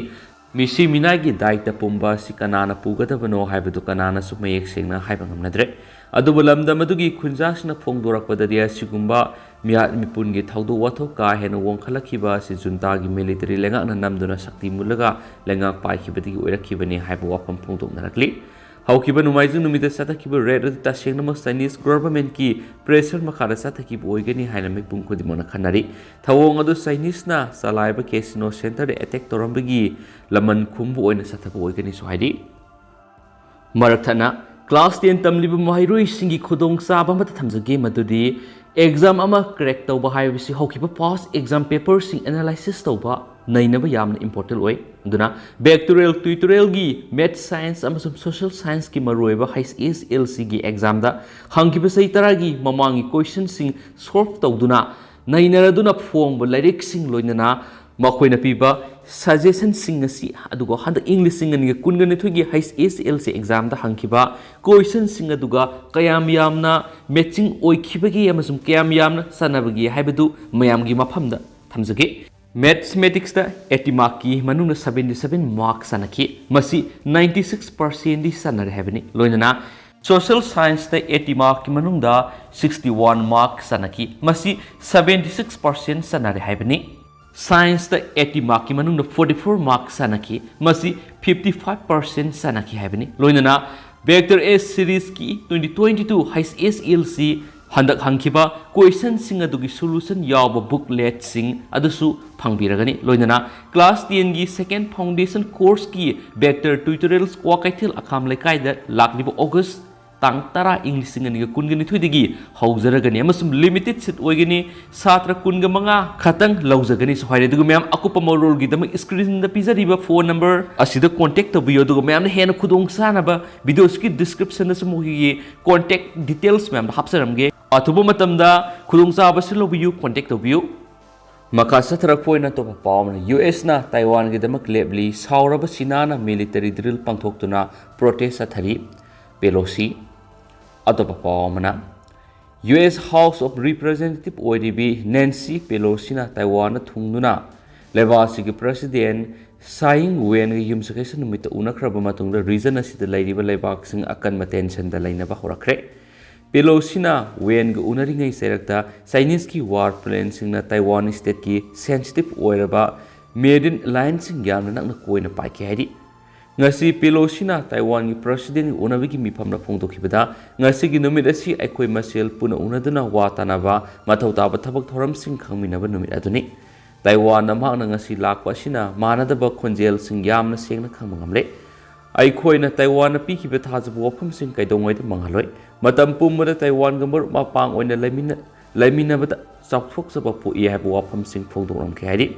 ꯃꯤꯁꯤ ꯃꯤꯅꯥꯏꯒꯤ ꯗꯥꯏꯇ ꯄꯨꯝꯕ ꯑꯁꯤ ꯀꯅꯥꯅ ꯄꯨꯒꯗꯕꯅꯣ ꯍꯥꯏꯕꯗꯨ ꯀꯅꯥꯅꯁꯨ ꯃꯌꯦꯛ ꯁꯦꯡꯅ ꯍꯥꯏꯕ ꯉꯝꯅꯗ꯭ꯔꯦ꯫ ꯑꯗꯨꯕꯨ ꯂꯝꯗꯝ ꯑꯗꯨꯒꯤ ꯈꯨꯟꯖꯥꯁꯤꯡꯅ ꯐꯣꯡꯗꯣꯔꯛꯄꯗꯗꯤ ꯑꯁꯤꯒꯨꯝꯕ ꯃꯤꯍꯥꯠ ꯃꯤꯄꯨꯟꯒꯤ ꯊꯧꯗꯣꯛ ꯋꯥꯊꯣꯛ ꯀꯥ ꯍꯦꯟꯅ ꯋꯥꯡꯈꯠꯂꯛꯈꯤꯕ ꯑꯁꯤ ꯖꯨꯟꯇꯥꯒꯤ ꯃꯤꯂꯤꯇꯔꯤ ꯂꯩꯉꯥꯛꯅ ꯅꯝꯗꯨꯅ ꯁꯛꯇꯤ ꯃꯨꯜꯂꯒ ꯂꯩꯉꯥꯛ ꯄꯥꯏꯈꯤꯕꯗꯒꯤ ꯑꯣꯏꯔꯛꯈꯤꯕꯅꯤ ꯍꯥꯏꯕ ꯋꯥꯐꯝ ꯐꯣꯡꯗꯣꯛꯅꯔꯛꯂꯤ꯫ ꯍꯧꯈꯤꯕ ꯅꯣꯡꯃꯥꯏꯖꯤꯡ ꯅꯨꯃꯤꯠꯇ ꯆꯠꯊꯈꯤꯕ ꯔꯦꯗ ꯑꯗꯨ ꯇꯁꯦꯡꯅꯃꯛ ꯆꯥꯏꯅꯤꯁ ꯒꯣꯚꯔꯟꯃꯦꯟꯠꯀꯤ ꯄ꯭ꯔꯦꯁꯔ ꯃꯈꯥꯗ ꯆꯠꯊꯈꯤꯕ ꯑꯣꯏꯒꯅꯤ ꯍꯥꯏꯅ ꯃꯤꯄꯨꯝ ꯈꯨꯗꯤꯡꯃꯛꯅ ꯈꯟꯅꯔꯤ꯫ ꯊꯧꯑꯣꯡ ꯑꯗꯨ ꯆꯥꯏꯅꯤꯁꯅ ꯆꯂꯥꯏꯕ ꯀꯦꯁꯤꯅꯣ ꯁꯦꯟꯇꯔꯗ ꯑꯦꯇꯦꯛ ꯇꯧꯔꯝꯕꯒꯤ ꯂꯃꯟ ꯈꯨꯝꯕ ꯑꯣꯏꯅ ꯆꯠꯊꯕ ꯑꯣꯏꯒꯅꯤꯁꯨ ꯍꯥꯏꯔꯤ꯫ ꯃꯔꯛ ꯊꯠꯅ class ten ꯇꯝꯂꯤꯕ ꯃꯍꯩꯔꯣꯏꯁꯤꯡꯒꯤ ꯈꯨꯗꯣꯡꯆꯥꯕ ꯑꯃꯠꯇ ꯊꯝꯖꯒꯦ, ꯃꯗꯨꯗꯤ exam ꯑꯃ crack ꯇꯧꯕ ꯍꯥꯏꯕꯁꯤ ꯍꯧꯈꯤꯕ past exam paperꯁꯤꯡ analysis ꯇꯧꯕ, ꯅꯩꯅꯕ ꯌꯥꯝꯅ important ꯑꯣꯏ꯫ ꯑꯗꯨꯅ back to real tutorialꯒꯤ maths, science ꯑꯃꯁꯨꯡ social scienceꯀꯤ ꯃꯔꯨꯑꯣꯏꯕ H S L Cꯒꯤ examꯗ ꯍꯪꯈꯤꯕ ꯆꯍꯤ ꯇꯔꯥꯒꯤ ꯃꯃꯥꯡꯒꯤ questionꯁꯤꯡ solve ꯇꯧꯗꯨꯅ ꯅꯩꯅꯔꯗꯨꯅ ꯐꯣꯡꯕ ꯂꯥꯏꯔꯤꯛꯁꯤꯡ, ꯂꯣꯏꯅꯅ ꯃꯈꯣꯏꯅ ꯄꯤꯕ suggestionꯁꯤꯡ ꯑꯁꯤ, ꯑꯗꯨꯒ ꯍꯟꯗꯛ ꯏꯪ ꯂꯤꯁꯤꯡ ꯑꯅꯤꯒ ꯀꯨꯟꯒ ꯅꯤꯊꯣꯏꯒꯤ H S L C examꯗ ꯍꯪꯈꯤꯕ questionꯁꯤꯡ ꯑꯗꯨꯒ ꯀꯌꯥꯝ ꯌꯥꯝꯅ matching ꯑꯣꯏꯈꯤꯕꯒꯦ ꯑꯃꯁꯨꯡ ꯀꯌꯥꯝ ꯌꯥꯝꯅ ꯆꯥꯟꯅꯕꯒꯦ ꯍꯥꯏꯕꯗꯨ ꯃꯌꯥꯝꯒꯤ ꯃꯐꯝꯗ ꯊꯝꯖꯒꯦ꯫ Mathematicsꯇ eighty markꯀꯤ ꯃꯅꯨꯡꯗ seventy seven mark ꯆꯥꯟꯅꯈꯤ꯫ ꯃꯁꯤ ninety six percentꯗꯤ ꯆꯥꯟꯅꯔꯦ ꯍꯥꯏꯕꯅꯤ꯫ ꯂꯣꯏꯅꯅ social scienceꯇ eighty markꯀꯤ ꯃꯅꯨꯡꯗ sixty one mark ꯆꯥꯟꯅꯈꯤ꯫ ꯃꯁꯤ seventy six percent ꯆꯥꯟꯅꯔꯦ ꯍꯥꯏꯕꯅꯤ꯫ ꯁꯥꯏꯟꯁꯇ ꯑꯩꯠꯇꯤ ꯃꯥꯔꯛꯀꯤ ꯃꯅꯨꯡꯗ ꯐꯣꯔꯇꯤ ꯐꯣꯔ ꯃꯥꯔꯛ ꯆꯥꯟꯅꯈꯤ꯫ ꯃꯁꯤ ꯐꯤꯐꯇꯤ ꯐꯥꯏꯚ ꯄꯥꯔꯁꯦꯟ ꯆꯥꯟꯅꯈꯤ ꯍꯥꯏꯕꯅꯤ꯫ ꯂꯣꯏꯅꯅ ꯕꯦꯛꯇꯔ ꯑꯦꯁ ꯁꯤꯔꯤꯁꯀꯤ ꯇ꯭ꯋꯦꯟꯇꯤ ꯇ꯭ꯋꯦꯟꯇꯤ ꯇꯨ ꯍꯩꯆ ꯑꯦꯁ ꯑꯦꯜ ꯁꯤ ꯍꯟꯗꯛ ꯍꯪꯈꯤꯕ ꯀꯣꯏꯁꯟꯁꯤꯡ ꯑꯗꯨꯒꯤ ꯁꯣꯂꯨꯁꯟ ꯌꯥꯎꯕ ꯕꯨꯛꯂꯦꯠꯁꯤꯡ ꯑꯗꯨꯁꯨ ꯐꯪꯕꯤꯔꯒꯅꯤ꯫ ꯂꯣꯏꯅꯅ ꯀ꯭ꯂꯥꯁ ꯇꯦꯟꯒꯤ ꯁꯦꯀꯦꯟ ꯐꯥꯎꯟꯗꯦꯁꯟ ꯀꯣꯔꯁꯀꯤ ꯕꯦꯛꯇꯔ ꯇ꯭ꯌꯨꯇꯣꯔꯤꯌꯦꯜꯁ ꯀ꯭ꯋꯥꯀꯩꯊꯦꯜ ꯑꯈꯥꯝ ꯂꯩꯀꯥꯏꯗ ꯂꯥꯛꯂꯤꯕ ꯑꯣꯒꯁ ꯇꯥꯡ ꯇꯔꯥ, ꯏꯪ ꯂꯤꯁꯤꯡ ꯑꯅꯤꯒ ꯀꯨꯟꯒ ꯅꯤꯊꯣꯏꯗꯒꯤ ꯍꯧꯖꯔꯒꯅꯤ ꯑꯃꯁꯨꯡ ꯂꯤꯃꯤꯇꯦꯗ ꯁꯤꯠ ꯑꯣꯏꯒꯅꯤ꯫ ꯁꯥꯇ꯭ꯔ ꯀꯨꯟꯒ ꯃꯉꯥ ꯈꯛꯇꯪ ꯂꯧꯖꯒꯅꯤ꯫ ꯁꯨ ꯍꯥꯏꯔꯦ꯫ ꯑꯗꯨꯒ ꯃꯌꯥꯝ, ꯑꯀꯨꯞꯄ ꯃꯔꯣꯜꯒꯤꯗꯃꯛ ꯁ꯭ꯀ꯭ꯔꯤꯟꯗ ꯄꯤꯖꯔꯤꯕ ꯐꯣꯟ ꯅꯝꯕꯔ ꯑꯁꯤꯗ ꯀꯣꯟꯇꯦꯛ ꯇꯧꯕꯤꯌꯨ꯫ ꯑꯗꯨꯒ ꯃꯌꯥꯝꯅ ꯍꯦꯟꯅ ꯈꯨꯗꯣꯡ ꯆꯥꯅꯕ ꯚꯤꯗꯤꯑꯣꯁꯤꯒꯤ ꯗꯤꯁꯀ꯭ꯔꯤꯞꯁꯟꯗꯁꯨ ꯃꯈꯣꯏꯒꯤ ꯀꯣꯟꯇꯦꯛ ꯗꯤꯇꯦꯜꯁ ꯃꯌꯥꯝꯗ ꯍꯥꯞꯆꯔꯝꯒꯦ꯫ ꯑꯊꯨꯕ ꯃꯇꯝꯗ ꯈꯨꯗꯣꯡꯆꯥꯕꯁꯤ ꯂꯧꯕꯤꯌꯨ, ꯀꯣꯟꯇꯦꯛ ꯇꯧꯕꯤꯌꯨ꯫ ꯃꯈꯥ ꯆꯠꯊꯔꯛꯄ ꯑꯣꯏꯅ ꯑꯇꯣꯞꯄ ꯄꯥꯎ ꯑꯃꯅ, ꯌꯨ ꯑꯦꯁꯅ ꯇꯥꯏꯋꯥꯟꯒꯤꯗꯃꯛ ꯂꯦꯞꯂꯤ꯫ ꯁꯥꯎꯔꯕ ꯆꯤꯅꯥꯅ ꯃꯤꯂꯤꯇꯔꯤ ꯗ꯭ꯔꯤꯜ ꯄꯥꯡꯊꯣꯛꯇꯨꯅ ꯄ꯭ꯔꯣꯇꯦꯁ ꯆꯠꯊꯔꯤ꯫ ꯄꯦꯂꯣꯁꯤ꯫ ꯑꯇꯣꯞꯄ ꯄꯥꯎ ꯑꯃꯅ, U S house of representative ꯑꯣꯏꯔꯤꯕꯤ ꯅꯦꯟꯁꯤ ꯄꯦꯂꯣꯁꯤꯅ ꯇꯥꯏꯋꯥꯟꯗ ꯊꯨꯡꯗꯨꯅ ꯂꯩꯕꯥꯛ ꯑꯁꯤꯒꯤ ꯄ꯭ꯔꯁꯤꯗꯦꯟ ꯁꯥꯏ ꯏꯪ ꯋꯦꯟꯒ ꯌꯨꯝꯁꯀꯩꯁ ꯅꯨꯃꯤꯠꯇ ꯎꯅꯈ꯭ꯔꯕ ꯃꯇꯨꯡꯗ ꯔꯤꯖꯟ ꯑꯁꯤꯗ ꯂꯩꯔꯤꯕ ꯂꯩꯕꯥꯛꯁꯤꯡ ꯑꯀꯟꯕ ꯇꯦꯟꯁꯟꯗ ꯂꯩꯅꯕ ꯍꯧꯔꯛꯈ꯭ꯔꯦ꯫ ꯄꯦꯂꯣꯁꯤꯅ ꯋꯦꯟꯒ ꯎꯅꯔꯤꯉꯩ ꯆꯩꯔꯛꯇ ꯆꯥꯏꯅꯤꯁꯀꯤ ꯋꯥꯔ ꯄ꯭ꯂꯦꯟꯁꯤꯡꯅ ꯇꯥꯏꯋꯥꯟ ꯁ꯭ꯇꯦꯠꯀꯤ ꯁꯦꯟꯁꯤꯇꯤꯚ ꯑꯣꯏꯔꯕ ꯃꯦꯔꯤꯟ ꯂꯥꯏꯟꯁꯤꯡ ꯌꯥꯝꯅ ꯅꯛꯅ ꯀꯣꯏꯅ ꯄꯥꯏꯈꯤ ꯍꯥꯏꯔꯤ꯫ ꯉꯁꯤ ꯄꯦꯂꯣꯁꯤꯅ ꯇꯥꯏꯋꯥꯟꯒꯤ ꯄ꯭ꯔꯁꯤꯗꯦꯟꯒ ꯎꯅꯕꯒꯤ ꯃꯤꯐꯝꯗ ꯐꯣꯡꯗꯣꯛꯈꯤꯕꯗ, "ꯉꯁꯤꯒꯤ ꯅꯨꯃꯤꯠ ꯑꯁꯤ ꯑꯩꯈꯣꯏ ꯃꯁꯦꯜ ꯄꯨꯟꯅ ꯎꯅꯗꯨꯅ ꯋꯥ ꯇꯥꯅꯕ, ꯃꯊꯧ ꯇꯥꯕ ꯊꯕꯛ ꯊꯧꯔꯝꯁꯤꯡ ꯈꯪꯃꯤꯟꯅꯕ ꯅꯨꯃꯤꯠ ꯑꯗꯨꯅꯤ꯫ ꯇꯥꯏꯋꯥꯟꯅ ꯃꯍꯥꯛꯅ ꯉꯁꯤ ꯂꯥꯛꯄ ꯑꯁꯤꯅ ꯃꯥꯟꯅꯗꯕ ꯈꯣꯟꯖꯦꯜꯁꯤꯡ ꯌꯥꯝꯅ ꯁꯦꯡꯅ ꯈꯪꯕ ꯉꯝꯂꯦ꯫ ꯑꯩꯈꯣꯏꯅ ꯇꯥꯏꯋꯥꯟꯅ ꯄꯤꯈꯤꯕ ꯊꯥꯖꯕ ꯋꯥꯐꯝꯁꯤꯡ ꯀꯩꯗꯧꯉꯩꯗ ꯃꯥꯡꯍꯜꯂꯣꯏ꯫ ꯃꯇꯝ ꯄꯨꯝꯕꯗ ꯇꯥꯏꯋꯥꯟꯒ ꯃꯔꯨꯞ ꯃꯄꯥꯡ ꯑꯣꯏꯅ ꯂꯩꯃꯤꯟꯅ-, ꯂꯩꯃꯤꯟꯅꯕꯗ ꯆꯥꯎꯊꯣꯛꯆꯕ ꯄꯣꯛꯏ" ꯍꯥꯏꯕ ꯋꯥꯐꯝꯁꯤꯡ ꯐꯣꯡꯗꯣꯛꯂꯝꯈꯤ ꯍꯥꯏꯔꯤ꯫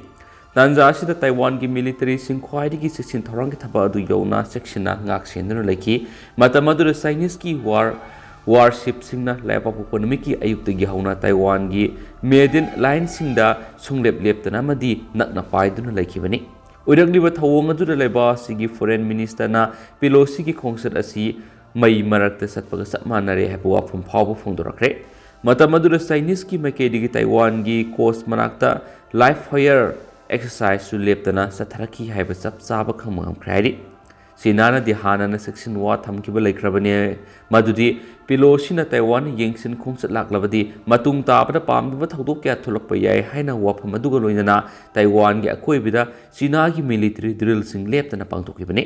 ꯇꯥꯟꯖꯥ ꯑꯁꯤꯗ ꯇꯥꯏꯋꯥꯟꯒꯤ ꯃꯤꯂꯤꯇꯔꯤꯁꯤꯡ ꯈ꯭ꯋꯥꯏꯗꯒꯤ ꯆꯦꯛꯁꯤꯟ ꯊꯧꯔꯥꯡꯒꯤ ꯊꯕꯛ ꯑꯗꯨ ꯌꯧꯅ ꯆꯦꯛꯁꯤꯟꯅ ꯉꯥꯛ ꯁꯦꯟꯗꯨꯅ ꯂꯩꯈꯤ꯫ ꯃꯇꯝ ꯑꯗꯨꯗ ꯆꯥꯏꯅꯤꯁꯀꯤ ꯋꯥꯔ, ꯋꯥꯔꯁꯤꯞꯁꯤꯡꯅ ꯂꯩꯕꯥꯛꯄꯣꯛꯄ ꯅꯨꯃꯤꯠꯀꯤ ꯑꯌꯨꯛꯇꯒꯤ ꯍꯧꯅ ꯇꯥꯏꯋꯥꯟꯒꯤ ꯃꯦꯔꯤꯟ ꯂꯥꯏꯟꯁꯤꯡꯗ ꯁꯨꯡꯂꯦꯞ ꯂꯦꯞꯇꯅ ꯑꯃꯗꯤ ꯅꯛꯅ ꯄꯥꯏꯗꯨꯅ ꯂꯩꯈꯤꯕꯅꯤ꯫ ꯑꯣꯏꯔꯛꯂꯤꯕ ꯊꯧꯑꯣꯡ ꯑꯗꯨꯗ ꯂꯩꯕꯥꯛ ꯑꯁꯤꯒꯤ ꯐꯣꯔꯦꯟ ꯃꯤꯅꯤꯁꯇꯔꯅ ꯄꯦꯂꯣꯁꯤꯒꯤ ꯈꯣꯡꯆꯠ ꯑꯁꯤ ꯃꯩ ꯃꯔꯛꯇ ꯆꯠꯄꯒ ꯆꯞ ꯃꯥꯟꯅꯔꯦ ꯍꯥꯏꯕ ꯋꯥꯐꯝ ꯐꯥꯎꯕ ꯐꯣꯡꯗꯣꯔꯛꯈ꯭ꯔꯦ꯫ ꯃꯇꯝ ꯑꯗꯨꯗ ꯆꯥꯏꯅꯤꯁꯀꯤ ꯃꯥꯏꯀꯩꯗꯒꯤ ꯇꯥꯏꯋꯥꯟꯒꯤ ꯀꯣꯁ ꯃꯅꯥꯛꯇ ꯂꯥꯏꯚ ꯐꯥꯌꯔ ꯑꯦꯛꯁꯔꯁꯥꯏꯖꯁꯨ ꯂꯦꯞꯇꯅ ꯆꯠꯊꯔꯛꯈꯤ ꯍꯥꯏꯕ ꯆꯞ ꯆꯥꯕ ꯈꯪꯕ ꯉꯝꯈ꯭ꯔꯦ ꯍꯥꯏꯔꯤ꯫ ꯆꯤꯅꯥꯅꯗꯤ ꯍꯥꯟꯅꯅ ꯆꯦꯛꯁꯤꯟ ꯋꯥ ꯊꯝꯈꯤꯕ ꯂꯩꯈ꯭ꯔꯕꯅꯤ, ꯃꯗꯨꯗꯤ ꯄꯦꯂꯣꯁꯤꯅ ꯇꯥꯏꯋꯥꯟ ꯌꯦꯡꯁꯤꯟ ꯈꯣꯡꯆꯠ ꯂꯥꯛꯂꯕꯗꯤ ꯃꯇꯨꯡ ꯇꯥꯕꯗ ꯄꯥꯝꯗꯕ ꯊꯧꯗꯣꯛ ꯀꯌꯥ ꯊꯣꯛꯂꯛꯄ ꯌꯥꯏ ꯍꯥꯏꯅ ꯋꯥꯐꯝ ꯑꯗꯨꯒ ꯂꯣꯏꯅꯅ ꯇꯥꯏꯋꯥꯟꯒꯤ ꯑꯀꯣꯏꯕꯗ ꯆꯤꯅꯥꯒꯤ ꯃꯤꯂꯤꯇꯔꯤ ꯗ꯭ꯔꯤꯜꯁꯤꯡ ꯂꯦꯞꯇꯅ ꯄꯥꯡꯊꯣꯛꯈꯤꯕꯅꯤ꯫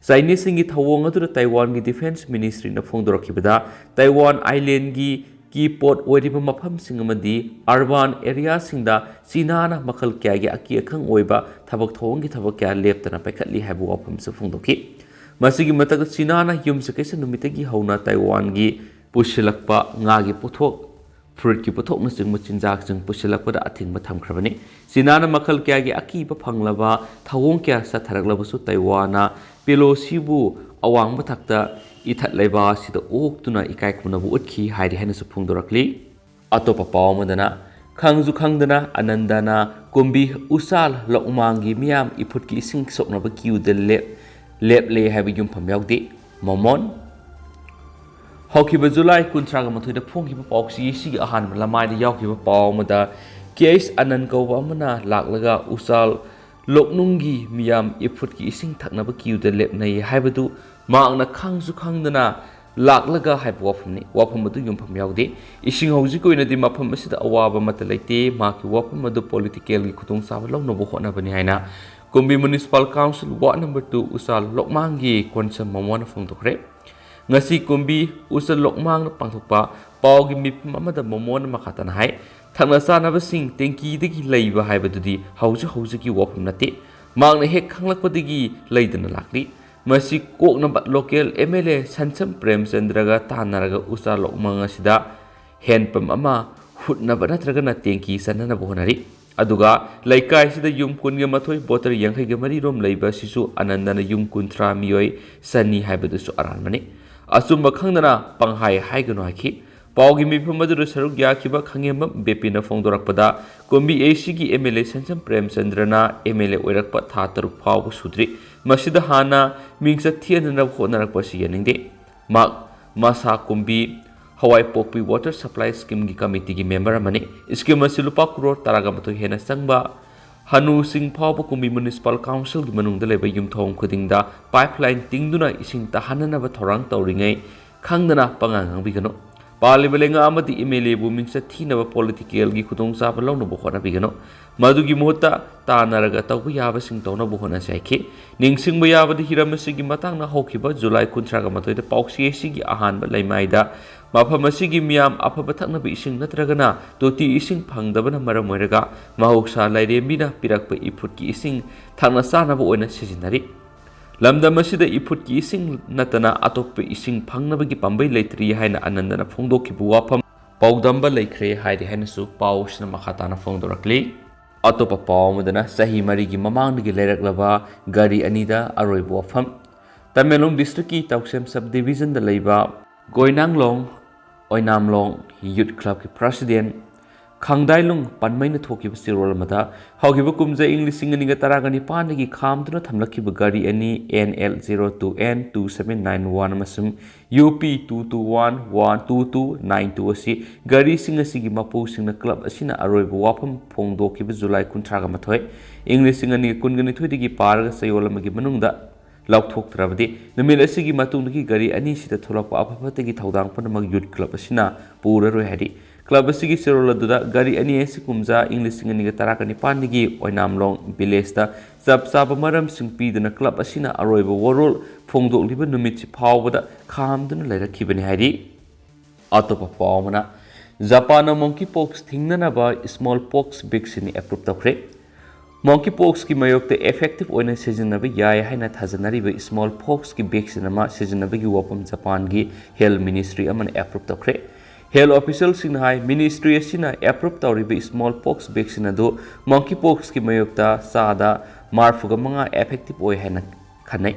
ꯆꯥꯏꯅꯤꯁꯁꯤꯡꯒꯤ ꯊꯧꯑꯣꯡ ꯑꯗꯨꯗ ꯇꯥꯏꯋꯥꯟꯒꯤ ꯗꯤꯐꯦꯟꯁ ꯃꯤꯅꯤꯁꯇ꯭ꯔꯤꯅ ꯐꯣꯡꯗꯣꯔꯛꯈꯤꯕꯗ, ꯇꯥꯏꯋꯥꯟ ꯑꯥꯏꯂꯦꯟꯒꯤ ꯀꯤ ꯄꯣꯠ ꯑꯣꯏꯔꯤꯕ ꯃꯐꯝꯁꯤꯡ ꯑꯃꯗꯤ ꯑꯔꯕꯥꯟ ꯑꯦꯔꯤꯌꯥꯁꯤꯡꯗ ꯆꯤꯅꯥꯅ ꯃꯈꯜ ꯀꯌꯥꯒꯤ ꯑꯀꯤ ꯑꯈꯪ ꯑꯣꯏꯕ ꯊꯕꯛ ꯊꯧꯑꯣꯡꯒꯤ ꯊꯕꯛ ꯀꯌꯥ ꯂꯦꯞꯇꯅ ꯄꯥꯏꯈꯠꯂꯤ ꯍꯥꯏꯕ ꯋꯥꯐꯝꯁꯨ ꯐꯣꯡꯗꯣꯛꯈꯤ꯫ ꯃꯁꯤꯒꯤ ꯃꯊꯛꯇ, ꯆꯤꯅꯥꯅ ꯌꯨꯝꯁꯀꯩꯁ ꯅꯨꯃꯤꯠꯇꯒꯤ ꯍꯧꯅ ꯇꯥꯏꯋꯥꯟꯒꯤ ꯄꯨꯁꯤꯜꯂꯛꯄ ꯉꯥꯒꯤ ꯄꯣꯠꯊꯣꯛ, ꯐ꯭ꯔꯨꯏꯠꯀꯤ ꯄꯣꯠꯊꯣꯛꯅꯆꯤꯡꯕ ꯆꯤꯟꯖꯥꯛꯁꯤꯡ ꯄꯨꯁꯤꯜꯂꯛꯄꯗ ꯑꯊꯤꯡꯕ ꯊꯝꯈ꯭ꯔꯕꯅꯤ꯫ ꯆꯤꯅꯥꯅ ꯃꯈꯜ ꯀꯌꯥꯒꯤ ꯑꯀꯤꯕ ꯐꯪꯂꯕ ꯊꯧꯑꯣꯡ ꯀꯌꯥ ꯆꯠꯊꯔꯛꯂꯕꯁꯨ, ꯇꯥꯏꯋꯥꯟꯅ ꯄꯦꯂꯣꯁꯤꯕꯨ ꯑꯋꯥꯡꯕ ꯊꯥꯛꯇ ꯏꯊꯠ ꯂꯩꯕ ꯑꯁꯤꯗ ꯑꯣꯛꯇꯨꯅ ꯏꯀꯥꯏ ꯈꯨꯝꯅꯕ ꯎꯠꯈꯤ ꯍꯥꯏꯔꯤ ꯍꯥꯏꯅꯁꯨ ꯐꯣꯡꯗꯣꯔꯛꯂꯤ꯫ ꯑꯇꯣꯞꯄ ꯄꯥꯎ ꯑꯃꯗꯅ, ꯈꯪꯁꯨ ꯈꯪꯗꯅ ꯑꯅꯟꯗꯅ ꯀꯨꯝꯕꯤ ꯎꯆꯥꯜ ꯂꯣꯛꯃꯥꯡꯒꯤ ꯃꯤꯌꯥꯝ ꯏꯐꯨꯠꯀꯤ ꯏꯁꯤꯡ ꯁꯣꯛꯅꯕ ꯀ꯭ꯌꯨꯗ ꯂꯦꯞ-, ꯂꯦꯞꯂꯦ ꯍꯥꯏꯕ ꯌꯨꯝꯐꯝ ꯌꯥꯎꯗꯦ꯫ ꯃꯣꯃꯣꯟ꯫ ꯍꯧꯈꯤꯕ ꯖꯨꯂꯥꯏ ꯀꯨꯟꯊ꯭ꯔꯥꯒ ꯃꯥꯊꯣꯏꯗ ꯐꯣꯡꯈꯤꯕ ꯄꯥꯎꯆꯦ ꯑꯁꯤꯒꯤ ꯑꯍꯥꯟꯕ ꯂꯃꯥꯏꯗ ꯌꯥꯎꯈꯤꯕ ꯄꯥꯎ ꯑꯃꯗ, ꯀꯦ ꯑꯩꯆ ꯑꯅꯟ ꯀꯧꯕ ꯑꯃꯅ ꯂꯥꯛꯂꯒ ꯎꯆꯥꯜ ꯂꯣꯛꯅꯨꯡꯒꯤ ꯃꯤꯌꯥꯝ ꯏꯐꯨꯠꯀꯤ ꯏꯁꯤꯡ ꯊꯛꯅꯕ ꯀ꯭ꯌꯨꯗ ꯂꯦꯞꯅꯩ ꯍꯥꯏꯕꯗꯨ ꯃꯍꯥꯛꯅ ꯈꯪꯁꯨ ꯈꯪꯗꯅ ꯂꯥꯛꯂꯒ ꯍꯥꯏꯕ ꯋꯥꯐꯝꯅꯤ꯫ ꯋꯥꯐꯝ ꯑꯗꯨ ꯌꯨꯝꯐꯝ ꯌꯥꯎꯗꯦ꯫ ꯏꯁꯤꯡ ꯍꯧꯖꯤꯛꯀꯤ ꯑꯣꯏꯅꯗꯤ ꯃꯐꯝ ꯑꯁꯤꯗ ꯑꯋꯥꯕ ꯑꯃꯠꯇ ꯂꯩꯇꯦ꯫ ꯃꯍꯥꯛꯀꯤ ꯋꯥꯐꯝ ꯑꯗꯨ ꯄꯣꯂꯤꯇꯤꯀꯦꯜꯒꯤ ꯈꯨꯗꯣꯡꯆꯥꯕ ꯂꯧꯅꯕ ꯍꯣꯠꯅꯕꯅꯤ ꯍꯥꯏꯅ Kumbi municipal council ward number two Uchal ꯂꯣꯛꯃꯥꯡꯒꯤ ꯀꯣꯟꯁꯝ ꯃꯣꯃꯣꯅ ꯐꯣꯡꯗꯣꯛꯈ꯭ꯔꯦ꯫ ꯉꯁꯤ ꯀꯨꯝꯕꯤ ꯎꯆꯥꯜ ꯂꯣꯛꯃꯥꯡꯅ ꯄꯥꯡꯊꯣꯛꯄ ꯄꯥꯎꯒꯤ ꯃꯤꯐꯝ ꯑꯃꯗ ꯃꯣꯃꯣꯅ ꯃꯈꯥ ꯇꯥꯅ ꯍꯥꯏ, ꯊꯛꯅ ꯆꯥꯅꯕꯁꯤꯡ ꯇꯦꯡꯀꯤꯗꯒꯤ ꯂꯩꯕ ꯍꯥꯏꯕꯗꯨꯗꯤ ꯍꯧꯖꯤꯛ ꯍꯧꯖꯤꯛꯀꯤ ꯋꯥꯐꯝ ꯅꯠꯇꯦ꯫ ꯃꯍꯥꯛꯅ ꯍꯦꯛ ꯈꯪꯂꯛꯄꯗꯒꯤ ꯂꯩꯗꯅ ꯂꯥꯛꯂꯤ꯫ ꯃꯁꯤ ꯀꯣꯛꯅꯕ ꯂꯣꯀꯦꯜ ꯑꯦꯝ ꯑꯦꯜ ꯑꯦ ꯁꯟꯁꯝ ꯄ꯭ꯔꯦꯝꯆꯟꯗ꯭ꯔꯒ ꯇꯥꯟꯅꯔꯒ ꯎꯆꯥ ꯂꯣꯛꯃꯥꯡ ꯑꯁꯤꯗ ꯍꯦꯟꯄꯝ ꯑꯃ ꯍꯨꯠꯅꯕ ꯅꯠꯇ꯭ꯔꯒꯅ ꯇꯦꯡꯀꯤ ꯆꯟꯅꯅꯕ ꯍꯣꯠꯅꯔꯤ꯫ ꯑꯗꯨꯒ ꯂꯩꯀꯥꯏꯁꯤꯗ ꯌꯨꯝ ꯀꯨꯟꯒ ꯃꯥꯊꯣꯏ, ꯚꯣꯇꯔ ꯌꯥꯡꯈꯩꯒ ꯃꯔꯤ ꯔꯣꯝ ꯂꯩꯕ ꯑꯁꯤꯁꯨ ꯑꯅꯟꯗꯅ ꯌꯨꯝ ꯀꯨꯟꯊ꯭ꯔꯥ ꯃꯤꯑꯣꯏ ꯆꯅꯤ ꯍꯥꯏꯕꯗꯨꯁꯨ ꯑꯔꯥꯟꯕꯅꯤ꯫ ꯑꯆꯨꯝꯕ ꯈꯪꯗꯅ ꯄꯪꯍꯥꯏ ꯍꯥꯏꯒꯅꯨ ꯍꯥꯏꯈꯤ꯫ ꯄꯥꯎꯒꯤ ꯃꯤꯐꯝ ꯑꯗꯨꯗ ꯁꯔꯨꯛ ꯌꯥꯈꯤꯕ ꯈꯪꯉꯦꯝꯕꯝ ꯕꯦꯄꯤꯅ ꯐꯣꯡꯗꯣꯔꯛꯄꯗ, ꯀꯨꯝꯕꯤ ꯑꯦ ꯁꯤꯒꯤ ꯑꯦꯝ ꯑꯦꯜ ꯑꯦ ꯁꯟꯁꯝ ꯄ꯭ꯔꯦꯝꯆꯟꯗ꯭ꯔꯅ ꯑꯦꯝ ꯑꯦꯜ ꯑꯦ ꯑꯣꯏꯔꯛꯄ ꯊꯥ ꯇꯔꯨꯛ ꯐꯥꯎꯕ ꯁꯨꯗ꯭ꯔꯤ꯫ ꯃꯁꯤꯗ ꯍꯥꯟꯅ ꯃꯤꯡꯆꯠ ꯊꯤꯍꯟꯅꯅꯕ ꯍꯣꯠꯅꯔꯛꯄ ꯑꯁꯤ ꯌꯥꯅꯤꯡꯗꯦ꯫ ꯃꯍꯥꯛ ꯃꯁꯥ ꯀꯨꯝꯕꯤ ꯍꯋꯥꯏꯄꯣꯛꯄꯤ ꯋꯥꯇꯔ ꯁꯄ꯭ꯂꯥꯏ ꯁ꯭ꯀꯤꯝꯒꯤ ꯀꯃꯤꯇꯤꯒꯤ ꯃꯦꯝꯕꯔ ꯑꯃꯅꯤ꯫ ꯁ꯭ꯀꯤꯝ ꯑꯁꯤ ꯂꯨꯄꯥ ꯀ꯭ꯔꯣꯔ ꯇꯔꯥꯒ ꯃꯥꯊꯣꯏ ꯍꯦꯟꯅ ꯆꯪꯕ ꯍꯅꯨꯁꯤꯡ ꯐꯥꯎꯕ ꯀꯨꯝꯕꯤ ꯃ꯭ꯌꯨꯅꯤꯁꯤꯄꯥꯜ ꯀꯥꯎꯟꯁꯤꯜꯒꯤ ꯃꯅꯨꯡꯗ ꯂꯩꯕ ꯌꯨꯝꯊꯣꯡ ꯈꯨꯗꯤꯡꯗ ꯄꯥꯏꯞꯂꯥꯏꯟ ꯇꯤꯡꯗꯨꯅ ꯏꯁꯤꯡ ꯇꯥꯍꯟꯅꯅꯕ ꯊꯧꯔꯥꯡ ꯇꯧꯔꯤꯉꯩ ꯈꯪꯗꯅ ꯄꯉꯥꯡ ꯉꯥꯡꯕꯤꯒꯅꯨ꯫ ꯄꯥꯜꯂꯤꯕ ꯂꯩꯉꯥꯛ ꯑꯃꯗꯤ ꯑꯦꯝ ꯑꯦꯜ ꯑꯦꯕꯨ ꯃꯤꯡꯆꯠ ꯊꯤꯅꯕ ꯄꯣꯂꯤꯇꯤꯀꯦꯜꯒꯤ ꯈꯨꯗꯣꯡꯆꯥꯕ ꯂꯧꯅꯕ ꯍꯣꯠꯅꯕꯤꯒꯅꯨ꯫ ꯃꯗꯨꯒꯤ ꯃꯍꯨꯠꯇ ꯇꯥꯟꯅꯔꯒ ꯇꯧꯕ ꯌꯥꯕꯁꯤꯡ ꯇꯧꯅꯕ ꯍꯣꯠꯅꯁꯤ ꯍꯥꯏꯈꯤ꯫ ꯅꯤꯡꯁꯤꯡꯕ ꯌꯥꯕꯗꯤ ꯍꯤꯔꯝ ꯑꯁꯤꯒꯤ ꯃꯇꯥꯡꯗ ꯍꯧꯈꯤꯕ ꯖꯨꯂꯥꯏ ꯀꯨꯟꯊ꯭ꯔꯥꯒ ꯃꯥꯊꯣꯏꯗ ꯄꯥꯎꯆꯦ ꯑꯁꯤꯒꯤ ꯑꯍꯥꯟꯕ ꯂꯩꯃꯥꯏꯗ ꯃꯐꯝ ꯑꯁꯤꯒꯤ ꯃꯤꯌꯥꯝ ꯑꯐꯕ ꯊꯛꯅꯕ ꯏꯁꯤꯡ ꯅꯠꯇ꯭ꯔꯒꯅ ꯇꯣꯇꯤ ꯏꯁꯤꯡ ꯐꯪꯗꯕꯅ ꯃꯔꯝ ꯑꯣꯏꯔꯒ ꯃꯍꯧꯁꯥ ꯂꯥꯏꯔꯦꯝꯕꯤꯅ ꯄꯤꯔꯛꯄ ꯏꯐꯨꯠꯀꯤ ꯏꯁꯤꯡ ꯊꯛꯅ ꯆꯥꯅꯕ ꯑꯣꯏꯅ ꯁꯤꯖꯤꯟꯅꯔꯤ꯫ ꯂꯝꯗꯝ ꯑꯁꯤꯗ ꯏꯐꯨꯠꯀꯤ ꯏꯁꯤꯡ ꯅꯠꯇꯅ ꯑꯇꯣꯞꯄ ꯏꯁꯤꯡ ꯐꯪꯅꯕꯒꯤ ꯄꯥꯝꯕꯩ ꯂꯩꯇ꯭ꯔꯤ ꯍꯥꯏꯅ ꯑꯅꯟꯗꯅ ꯐꯣꯡꯗꯣꯛꯈꯤꯕ ꯋꯥꯐꯝ ꯄꯥꯎꯗꯝꯕ ꯂꯩꯈ꯭ꯔꯦ ꯍꯥꯏꯔꯤ ꯍꯥꯏꯅꯁꯨ ꯄꯥꯎꯁꯤꯅ ꯃꯈꯥ ꯇꯥꯅ ꯐꯣꯡꯗꯣꯔꯛꯂꯤ꯫ ꯑꯇꯣꯞꯄ ꯄꯥꯎ ꯑꯃꯗꯅ ꯆꯍꯤ ꯃꯔꯤꯒꯤ ꯃꯃꯥꯡꯗꯒꯤ ꯂꯩꯔꯛꯂꯕ ꯒꯥꯔꯤ ꯑꯅꯤꯗ ꯑꯔꯣꯏꯕ ꯋꯥꯐꯝ꯫ ꯇꯃꯦꯡꯂꯣꯡ ꯗꯤꯁꯇ꯭ꯔꯤꯛꯀꯤ ꯇꯧꯁꯦꯝ ꯁꯕ ꯗꯤꯕꯤꯖꯟꯗ ꯂꯩꯕ ꯒꯣꯏꯅꯥꯡꯂꯣꯡ ꯑꯣꯏꯅꯥꯝꯂꯣꯡ ꯌꯨꯠ ꯀ꯭ꯂꯕꯀꯤ ꯄ꯭ꯔꯁꯤꯗꯦꯟ ꯈꯥꯡꯗꯥꯏꯂꯨꯡ ꯄꯟꯃꯩꯅ ꯊꯣꯛꯈꯤꯕ ꯆꯦꯔꯣꯜ ꯑꯃꯗ ꯍꯧꯈꯤꯕ ꯀꯨꯝꯖꯥ ꯏꯪ ꯂꯤꯁꯤꯡ ꯑꯅꯤꯒ ꯇꯔꯥꯒ ꯅꯤꯄꯥꯟꯗꯒꯤ ꯈꯥꯝꯗꯨꯅ ꯊꯝꯂꯛꯈꯤꯕ ꯒꯥꯔꯤ ꯑꯅꯤ N L zero two N two seven nine one ꯑꯃꯁꯨꯡ U P two two one one two two nine two ꯑꯁꯤ ꯒꯥꯔꯤꯁꯤꯡ ꯑꯁꯤꯒꯤ ꯃꯄꯨꯁꯤꯡꯅ ꯀ꯭ꯂꯕ ꯑꯁꯤꯅ ꯑꯔꯣꯏꯕ ꯋꯥꯐꯝ ꯐꯣꯡꯗꯣꯛꯈꯤꯕ ꯖꯨꯂꯥꯏ ꯀꯨꯟꯊ꯭ꯔꯥꯒ ꯃꯥꯊꯣꯏ, ꯏꯪ ꯂꯤꯁꯤꯡ ꯑꯅꯤꯒ ꯀꯨꯟꯒ ꯅꯤꯊꯣꯏꯗꯒꯤ ꯄꯥꯔꯒ ꯆꯌꯣꯜ ꯑꯃꯒꯤ ꯃꯅꯨꯡꯗ ꯂꯧꯊꯣꯛꯇ꯭ꯔꯕꯗꯤ ꯅꯨꯃꯤꯠ ꯑꯁꯤꯒꯤ ꯃꯇꯨꯡꯗꯒꯤ ꯒꯥꯔꯤ ꯑꯅꯤꯁꯤꯗ ꯊꯣꯛꯂꯛꯄ ꯑꯐ ꯐꯠꯇꯒꯤ ꯊꯧꯗꯥꯡ ꯄꯨꯝꯅꯃꯛ ꯌꯨꯠ ꯀ꯭ꯂꯕ ꯑꯁꯤꯅ ꯄꯨꯔꯔꯣꯏ ꯍꯥꯏꯔꯤ꯫ ꯀ꯭ꯂꯕ ꯑꯁꯤꯒꯤ ꯆꯦꯔꯣꯜ ꯑꯗꯨꯗ ꯒꯥꯔꯤ ꯑꯅꯤ ꯑꯁꯤ ꯀꯨꯝꯖꯥ ꯏꯪ ꯂꯤꯁꯤꯡ ꯑꯅꯤꯒ ꯇꯔꯥꯒ ꯅꯤꯄꯥꯟꯗꯒꯤ ꯑꯣꯏꯅꯥꯝꯂꯣꯡ ꯚꯤꯂꯦꯖꯇ ꯆꯞ ꯆꯥꯕ ꯃꯔꯝꯁꯤꯡ ꯄꯤꯗꯨꯅ ꯀ꯭ꯂꯕ ꯑꯁꯤꯅ ꯑꯔꯣꯏꯕ ꯋꯥꯔꯣꯜ ꯐꯣꯡꯗꯣꯛꯂꯤꯕ ꯅꯨꯃꯤꯠꯁꯤ ꯐꯥꯎꯕꯗ ꯈꯥꯝꯗꯨꯅ ꯂꯩꯔꯛꯈꯤꯕꯅꯤ ꯍꯥꯏꯔꯤ꯫ ꯑꯇꯣꯞꯄ ꯄꯥꯎ ꯑꯃꯅ, ꯖꯄꯥꯟꯅ ꯃꯣꯡꯀꯤ ꯄꯣꯛꯁ ꯊꯤꯡꯅꯅꯕ ꯁ꯭ꯃꯣꯜ ꯄꯣꯛꯁ ꯚꯦꯛꯁꯤꯟ ꯑꯦꯄ꯭ꯔꯨꯞ ꯇꯧꯈ꯭ꯔꯦ꯫ ꯃꯣꯡꯀꯤ ꯄꯣꯛꯁꯀꯤ ꯃꯥꯌꯣꯛꯇ ꯏꯐꯦꯛꯇꯤꯚ ꯑꯣꯏꯅ ꯁꯤꯖꯤꯟꯅꯕ ꯌꯥꯏ ꯍꯥꯏꯅ ꯊꯥꯖꯅꯔꯤꯕ ꯁ꯭ꯃꯣꯜ ꯄꯣꯛꯁꯀꯤ ꯚꯦꯛꯁꯤꯟ ꯑꯃ ꯁꯤꯖꯤꯟꯅꯕꯒꯤ ꯋꯥꯐꯝ ꯖꯄꯥꯟꯒꯤ ꯍꯦꯜꯊ ꯃꯤꯅꯤꯁꯇ꯭ꯔꯤ ꯑꯃꯅ ꯑꯦꯄ꯭ꯔꯨꯞ ꯇꯧꯈ꯭ꯔꯦ꯫ ꯍꯦꯜꯊ ꯑꯣꯐꯤꯁꯤꯌꯦꯜꯁꯤꯡꯅ ꯍꯥꯏ, ꯃꯤꯅꯤꯁꯇ꯭ꯔꯤ ꯑꯁꯤꯅ ꯑꯦꯄ꯭ꯔꯨꯞ ꯇꯧꯔꯤꯕ ꯁ꯭ꯃꯣꯜ ꯄꯣꯛꯁ ꯚꯦꯛꯁꯤꯟ ꯑꯗꯨ ꯃꯣꯡꯀꯤ ꯄꯣꯛꯁꯀꯤ ꯃꯥꯌꯣꯛꯇ ꯆꯥꯗ ꯃꯔꯤꯐꯨꯒ ꯃꯉꯥ ꯏꯐꯦꯛꯇꯤꯚ ꯑꯣꯏ ꯍꯥꯏꯅ ꯈꯟꯅꯩ꯫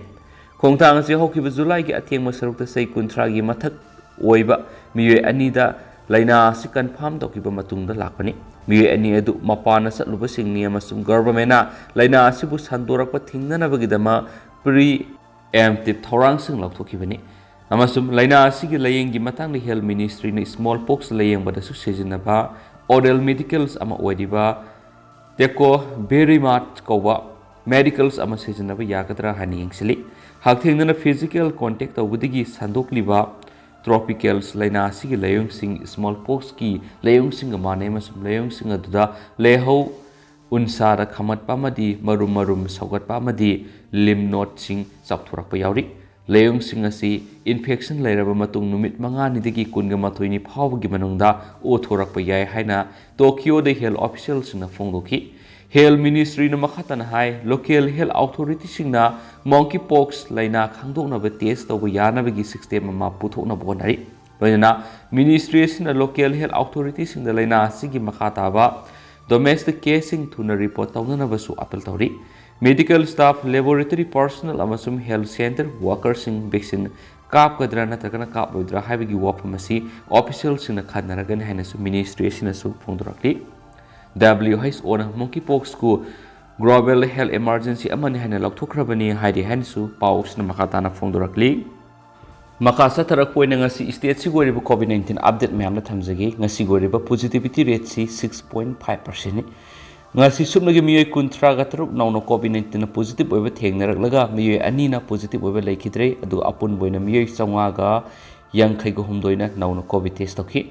ꯈꯣꯡꯊꯥꯡ ꯑꯁꯤ ꯍꯧꯈꯤꯕ ꯖꯨꯂꯥꯏꯒꯤ ꯑꯊꯦꯡꯕ ꯁꯔꯨꯛꯇ ꯆꯍꯤ ꯀꯨꯟꯊ꯭ꯔꯥꯒꯤ ꯃꯊꯛ ꯑꯣꯏꯕ ꯃꯤꯑꯣꯏ ꯑꯅꯤꯗ ꯂꯥꯏꯅꯥ ꯑꯁꯤ ꯀꯟꯐꯥꯔꯝ ꯇꯧꯈꯤꯕ ꯃꯇꯨꯡꯗ ꯂꯥꯛꯄꯅꯤ꯫ ꯃꯤꯑꯣꯏ ꯑꯅꯤ ꯑꯗꯨ ꯃꯄꯥꯟꯗ ꯆꯠꯂꯨꯕꯁꯤꯡꯅꯤ ꯑꯃꯁꯨꯡ ꯒꯚꯔꯟꯃꯦꯟꯠꯅ ꯂꯥꯏꯅꯥ ꯑꯁꯤꯕꯨ ꯁꯟꯗꯣꯔꯛꯄ ꯊꯤꯡꯅꯅꯕꯒꯤꯗꯃꯛ ꯄ꯭ꯔꯤꯑꯦꯝꯞꯇꯤꯚ ꯊꯧꯔꯥꯡꯁꯤꯡ ꯂꯧꯊꯣꯛꯈꯤꯕꯅꯤ꯫ ꯑꯃꯁꯨꯡ ꯂꯥꯏꯅꯥ ꯑꯁꯤꯒꯤ ꯂꯥꯌꯦꯡꯒꯤ ꯃꯇꯥꯡꯗ ꯍꯦꯜꯊ ꯃꯤꯅꯤꯁꯇ꯭ꯔꯤꯅ ꯁ꯭ꯃꯣꯜ ꯄꯣꯛꯁ ꯂꯥꯌꯦꯡꯕꯗꯁꯨ ꯁꯤꯖꯤꯟꯅꯕ ꯑꯣꯔꯦꯜ ꯃꯦꯗꯤꯀꯦꯜꯁ ꯑꯃ ꯑꯣꯏꯔꯤꯕ Tecovirimat ꯀꯧꯕ medicals ꯑꯃ ꯁꯤꯖꯤꯟꯅꯕ ꯌꯥꯒꯗ꯭ꯔꯥ ꯍꯥꯏꯅ ꯌꯦꯡꯁꯤꯜꯂꯤ꯫ ꯍꯛꯊꯦꯡꯅꯅ physical contact ꯇꯧꯕꯗꯒꯤ ꯁꯟꯗꯣꯛꯂꯤꯕ tropicals ꯂꯥꯏꯅꯥ ꯑꯁꯤꯒꯤ ꯂꯥꯏꯑꯣꯡꯁꯤꯡ small pox ꯀꯤ ꯂꯥꯏꯑꯣꯡꯁꯤꯡꯒ ꯃꯥꯟꯅꯩ, ꯑꯃꯁꯨꯡ ꯂꯥꯏꯑꯣꯡꯁꯤꯡ ꯑꯗꯨꯗ ꯂꯩꯍꯧ ꯎꯟꯁꯥꯗ ꯈꯥꯝꯃꯠꯄ ꯑꯃꯗꯤ ꯃꯔꯨꯝ ꯃꯔꯨꯝ ꯁꯧꯒꯠꯄ ꯑꯃꯗꯤ lymph node ꯁꯤꯡ ꯆꯥꯎꯊꯣꯔꯛꯄ ꯌꯥꯎꯔꯤ꯫ ꯂꯥꯏꯑꯣꯡꯁꯤꯡ ꯑꯁꯤ infection ꯂꯩꯔꯕ ꯃꯇꯨꯡ ꯅꯨꯃꯤꯠ ꯃꯉꯥꯅꯤꯗꯒꯤ ꯀꯨꯟꯒ ꯃꯥꯊꯣꯏꯅꯤ ꯐꯥꯎꯕꯒꯤ ꯃꯅꯨꯡꯗ ꯑꯣꯊꯣꯔꯛꯄ ꯌꯥꯏ ꯍꯥꯏꯅ ꯇꯣꯀꯤꯌꯣꯗ health official ꯁꯤꯡꯅ ꯐꯣꯡꯗꯣꯛꯈꯤ꯫ Health ministry ꯅ ꯃꯈꯥ ꯇꯥꯅ ꯍꯥꯏ, local health authority ꯁꯤꯡꯅ monkeypox ꯂꯥꯏꯅꯥ ꯈꯪꯗꯣꯛꯅꯕ test ꯇꯧꯕ ꯌꯥꯅꯕꯒꯤ system ꯑꯃ ꯄꯨꯊꯣꯛꯅꯕ ꯍꯣꯠꯅꯔꯤ꯫ ꯂꯣꯏꯅꯅ ministry ꯑꯁꯤꯅ local health authority ꯁꯤꯡꯗ ꯂꯥꯏꯅꯥ ꯑꯁꯤꯒꯤ ꯃꯈꯥ ꯇꯥꯕ domestic case ꯁꯤꯡ ꯊꯨꯅ report ꯇꯧꯅꯅꯕꯁꯨ appeal ꯇꯧꯔꯤ꯫ Medical staff, laboratory personnel ꯑꯃꯁꯨꯡ health center worker ꯁꯤꯡ vaccine ꯀꯥꯞꯀꯗ꯭ꯔꯥ ꯅꯠꯇ꯭ꯔꯒꯅ ꯀꯥꯞꯂꯣꯏꯗ꯭ꯔꯥ ꯍꯥꯏꯕꯒꯤ ꯋꯥꯐꯝ ꯑꯁꯤ official ꯁꯤꯡꯅ ꯈꯟꯅꯔꯒꯅꯤ ꯍꯥꯏꯅꯁꯨ ministry ꯑꯁꯤꯅꯁꯨ ꯐꯣꯡꯗꯣꯔꯛꯂꯤ꯫ W H O ꯅ monkeypox ꯀꯨ global health emergency ꯑꯃꯅꯤ ꯍꯥꯏꯅ ꯂꯧꯊꯣꯛꯈ꯭ꯔꯕꯅꯤ ꯍꯥꯏꯔꯤ ꯍꯥꯏꯅꯁꯨ ꯄꯥꯎ ꯑꯁꯤꯅ ꯃꯈꯥ ꯇꯥꯅ ꯐꯣꯡꯗꯣꯔꯛꯂꯤ꯫ ꯃꯈꯥ ꯆꯠꯊꯔꯛꯄ ꯑꯣꯏꯅ ꯉꯁꯤ state ꯁꯤꯒꯤ ꯑꯣꯏꯔꯤꯕ COVID nineteen update ꯃꯌꯥꯝꯅ ꯊꯝꯖꯒꯦ꯫ ꯉꯁꯤꯒꯤ ꯑꯣꯏꯔꯤꯕ positivity rate ꯁꯤ six point five percent ꯅꯤ꯫ ꯉꯁꯤ ꯁꯨꯞꯅꯒꯤ ꯃꯤꯑꯣꯏ ꯀꯨꯟꯊ꯭ꯔꯥꯒ ꯇꯔꯨꯛ ꯅꯧꯅ COVID nineteen ꯅ positive ꯑꯣꯏꯕ ꯊꯦꯡꯅꯔꯛꯂꯒ, ꯃꯤꯑꯣꯏ ꯑꯅꯤꯅ positive ꯑꯣꯏꯕ ꯂꯩꯈꯤꯗ꯭ꯔꯦ꯫ ꯑꯗꯨꯒ ꯑꯄꯨꯟꯕ ꯑꯣꯏꯅ ꯃꯤꯑꯣꯏ ꯆꯥꯝꯃꯉꯥꯒ ꯌꯥꯡꯈꯩꯒ ꯍꯨꯝꯗꯣꯏꯅ ꯅꯧꯅ COVID test ꯇꯧꯈꯤ꯫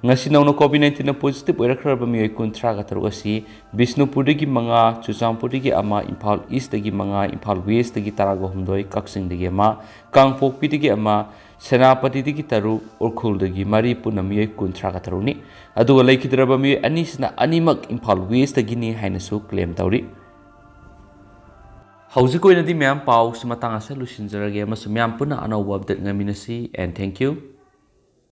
ꯉꯁꯤ ꯅꯧꯅ COVID nineteen ꯅ positive ꯑꯣꯏꯔꯛꯈ꯭ꯔꯕ ꯃꯤꯑꯣꯏ ꯀꯨꯟꯊ꯭ꯔꯥꯒ ꯇꯔꯨꯛ ꯑꯁꯤ ꯕꯤꯁꯅꯨꯄꯨꯔꯗꯒꯤ ꯃꯉꯥ, ꯆꯨꯔꯆꯥꯟꯄꯨꯔꯗꯒꯤ ꯑꯃ, ꯏꯝꯐꯥꯜ East ꯇꯒꯤ ꯃꯉꯥ, ꯏꯝꯐꯥꯜ West ꯇꯒꯤ ꯇꯔꯥꯒ ꯍꯨꯝꯗꯣꯏ, ꯀꯛꯆꯤꯡꯗꯒꯤ ꯑꯃ, ꯀꯥꯡꯄꯣꯛꯄꯤꯗꯒꯤ ꯑꯃ, ꯁꯦꯅꯥꯄꯇꯤꯗꯒꯤ ꯇꯔꯨꯛ, ꯎꯈ꯭ꯔꯨꯜꯗꯒꯤ ꯃꯔꯤ, ꯄꯨꯟꯅ ꯃꯤꯑꯣꯏ ꯀꯨꯟꯊ꯭ꯔꯥꯒ ꯇꯔꯨꯛꯅꯤ꯫ ꯑꯗꯨꯒ ꯂꯩꯈꯤꯗ꯭ꯔꯕ ꯃꯤꯑꯣꯏ ꯑꯅꯤꯁꯤꯅ ꯑꯅꯤꯃꯛ ꯏꯝꯐꯥꯜ West ꯇꯒꯤꯅꯤ ꯍꯥꯏꯅꯁꯨ claim ꯇꯧꯔꯤ꯫ ꯍꯧꯖꯤꯛ ꯑꯣꯏꯅꯗꯤ ꯃꯌꯥꯝ ꯄꯥꯎꯁꯤ ꯃꯇꯥꯡ ꯑꯁꯤꯗ ꯂꯣꯏꯁꯤꯟꯖꯔꯒꯦ ꯑꯃꯁꯨꯡ ꯃꯌꯥꯝ ꯄꯨꯟꯅ ꯑꯅꯧꯕ update ꯉꯥꯏꯃꯤꯟꯅꯁꯤ, and thank you꯫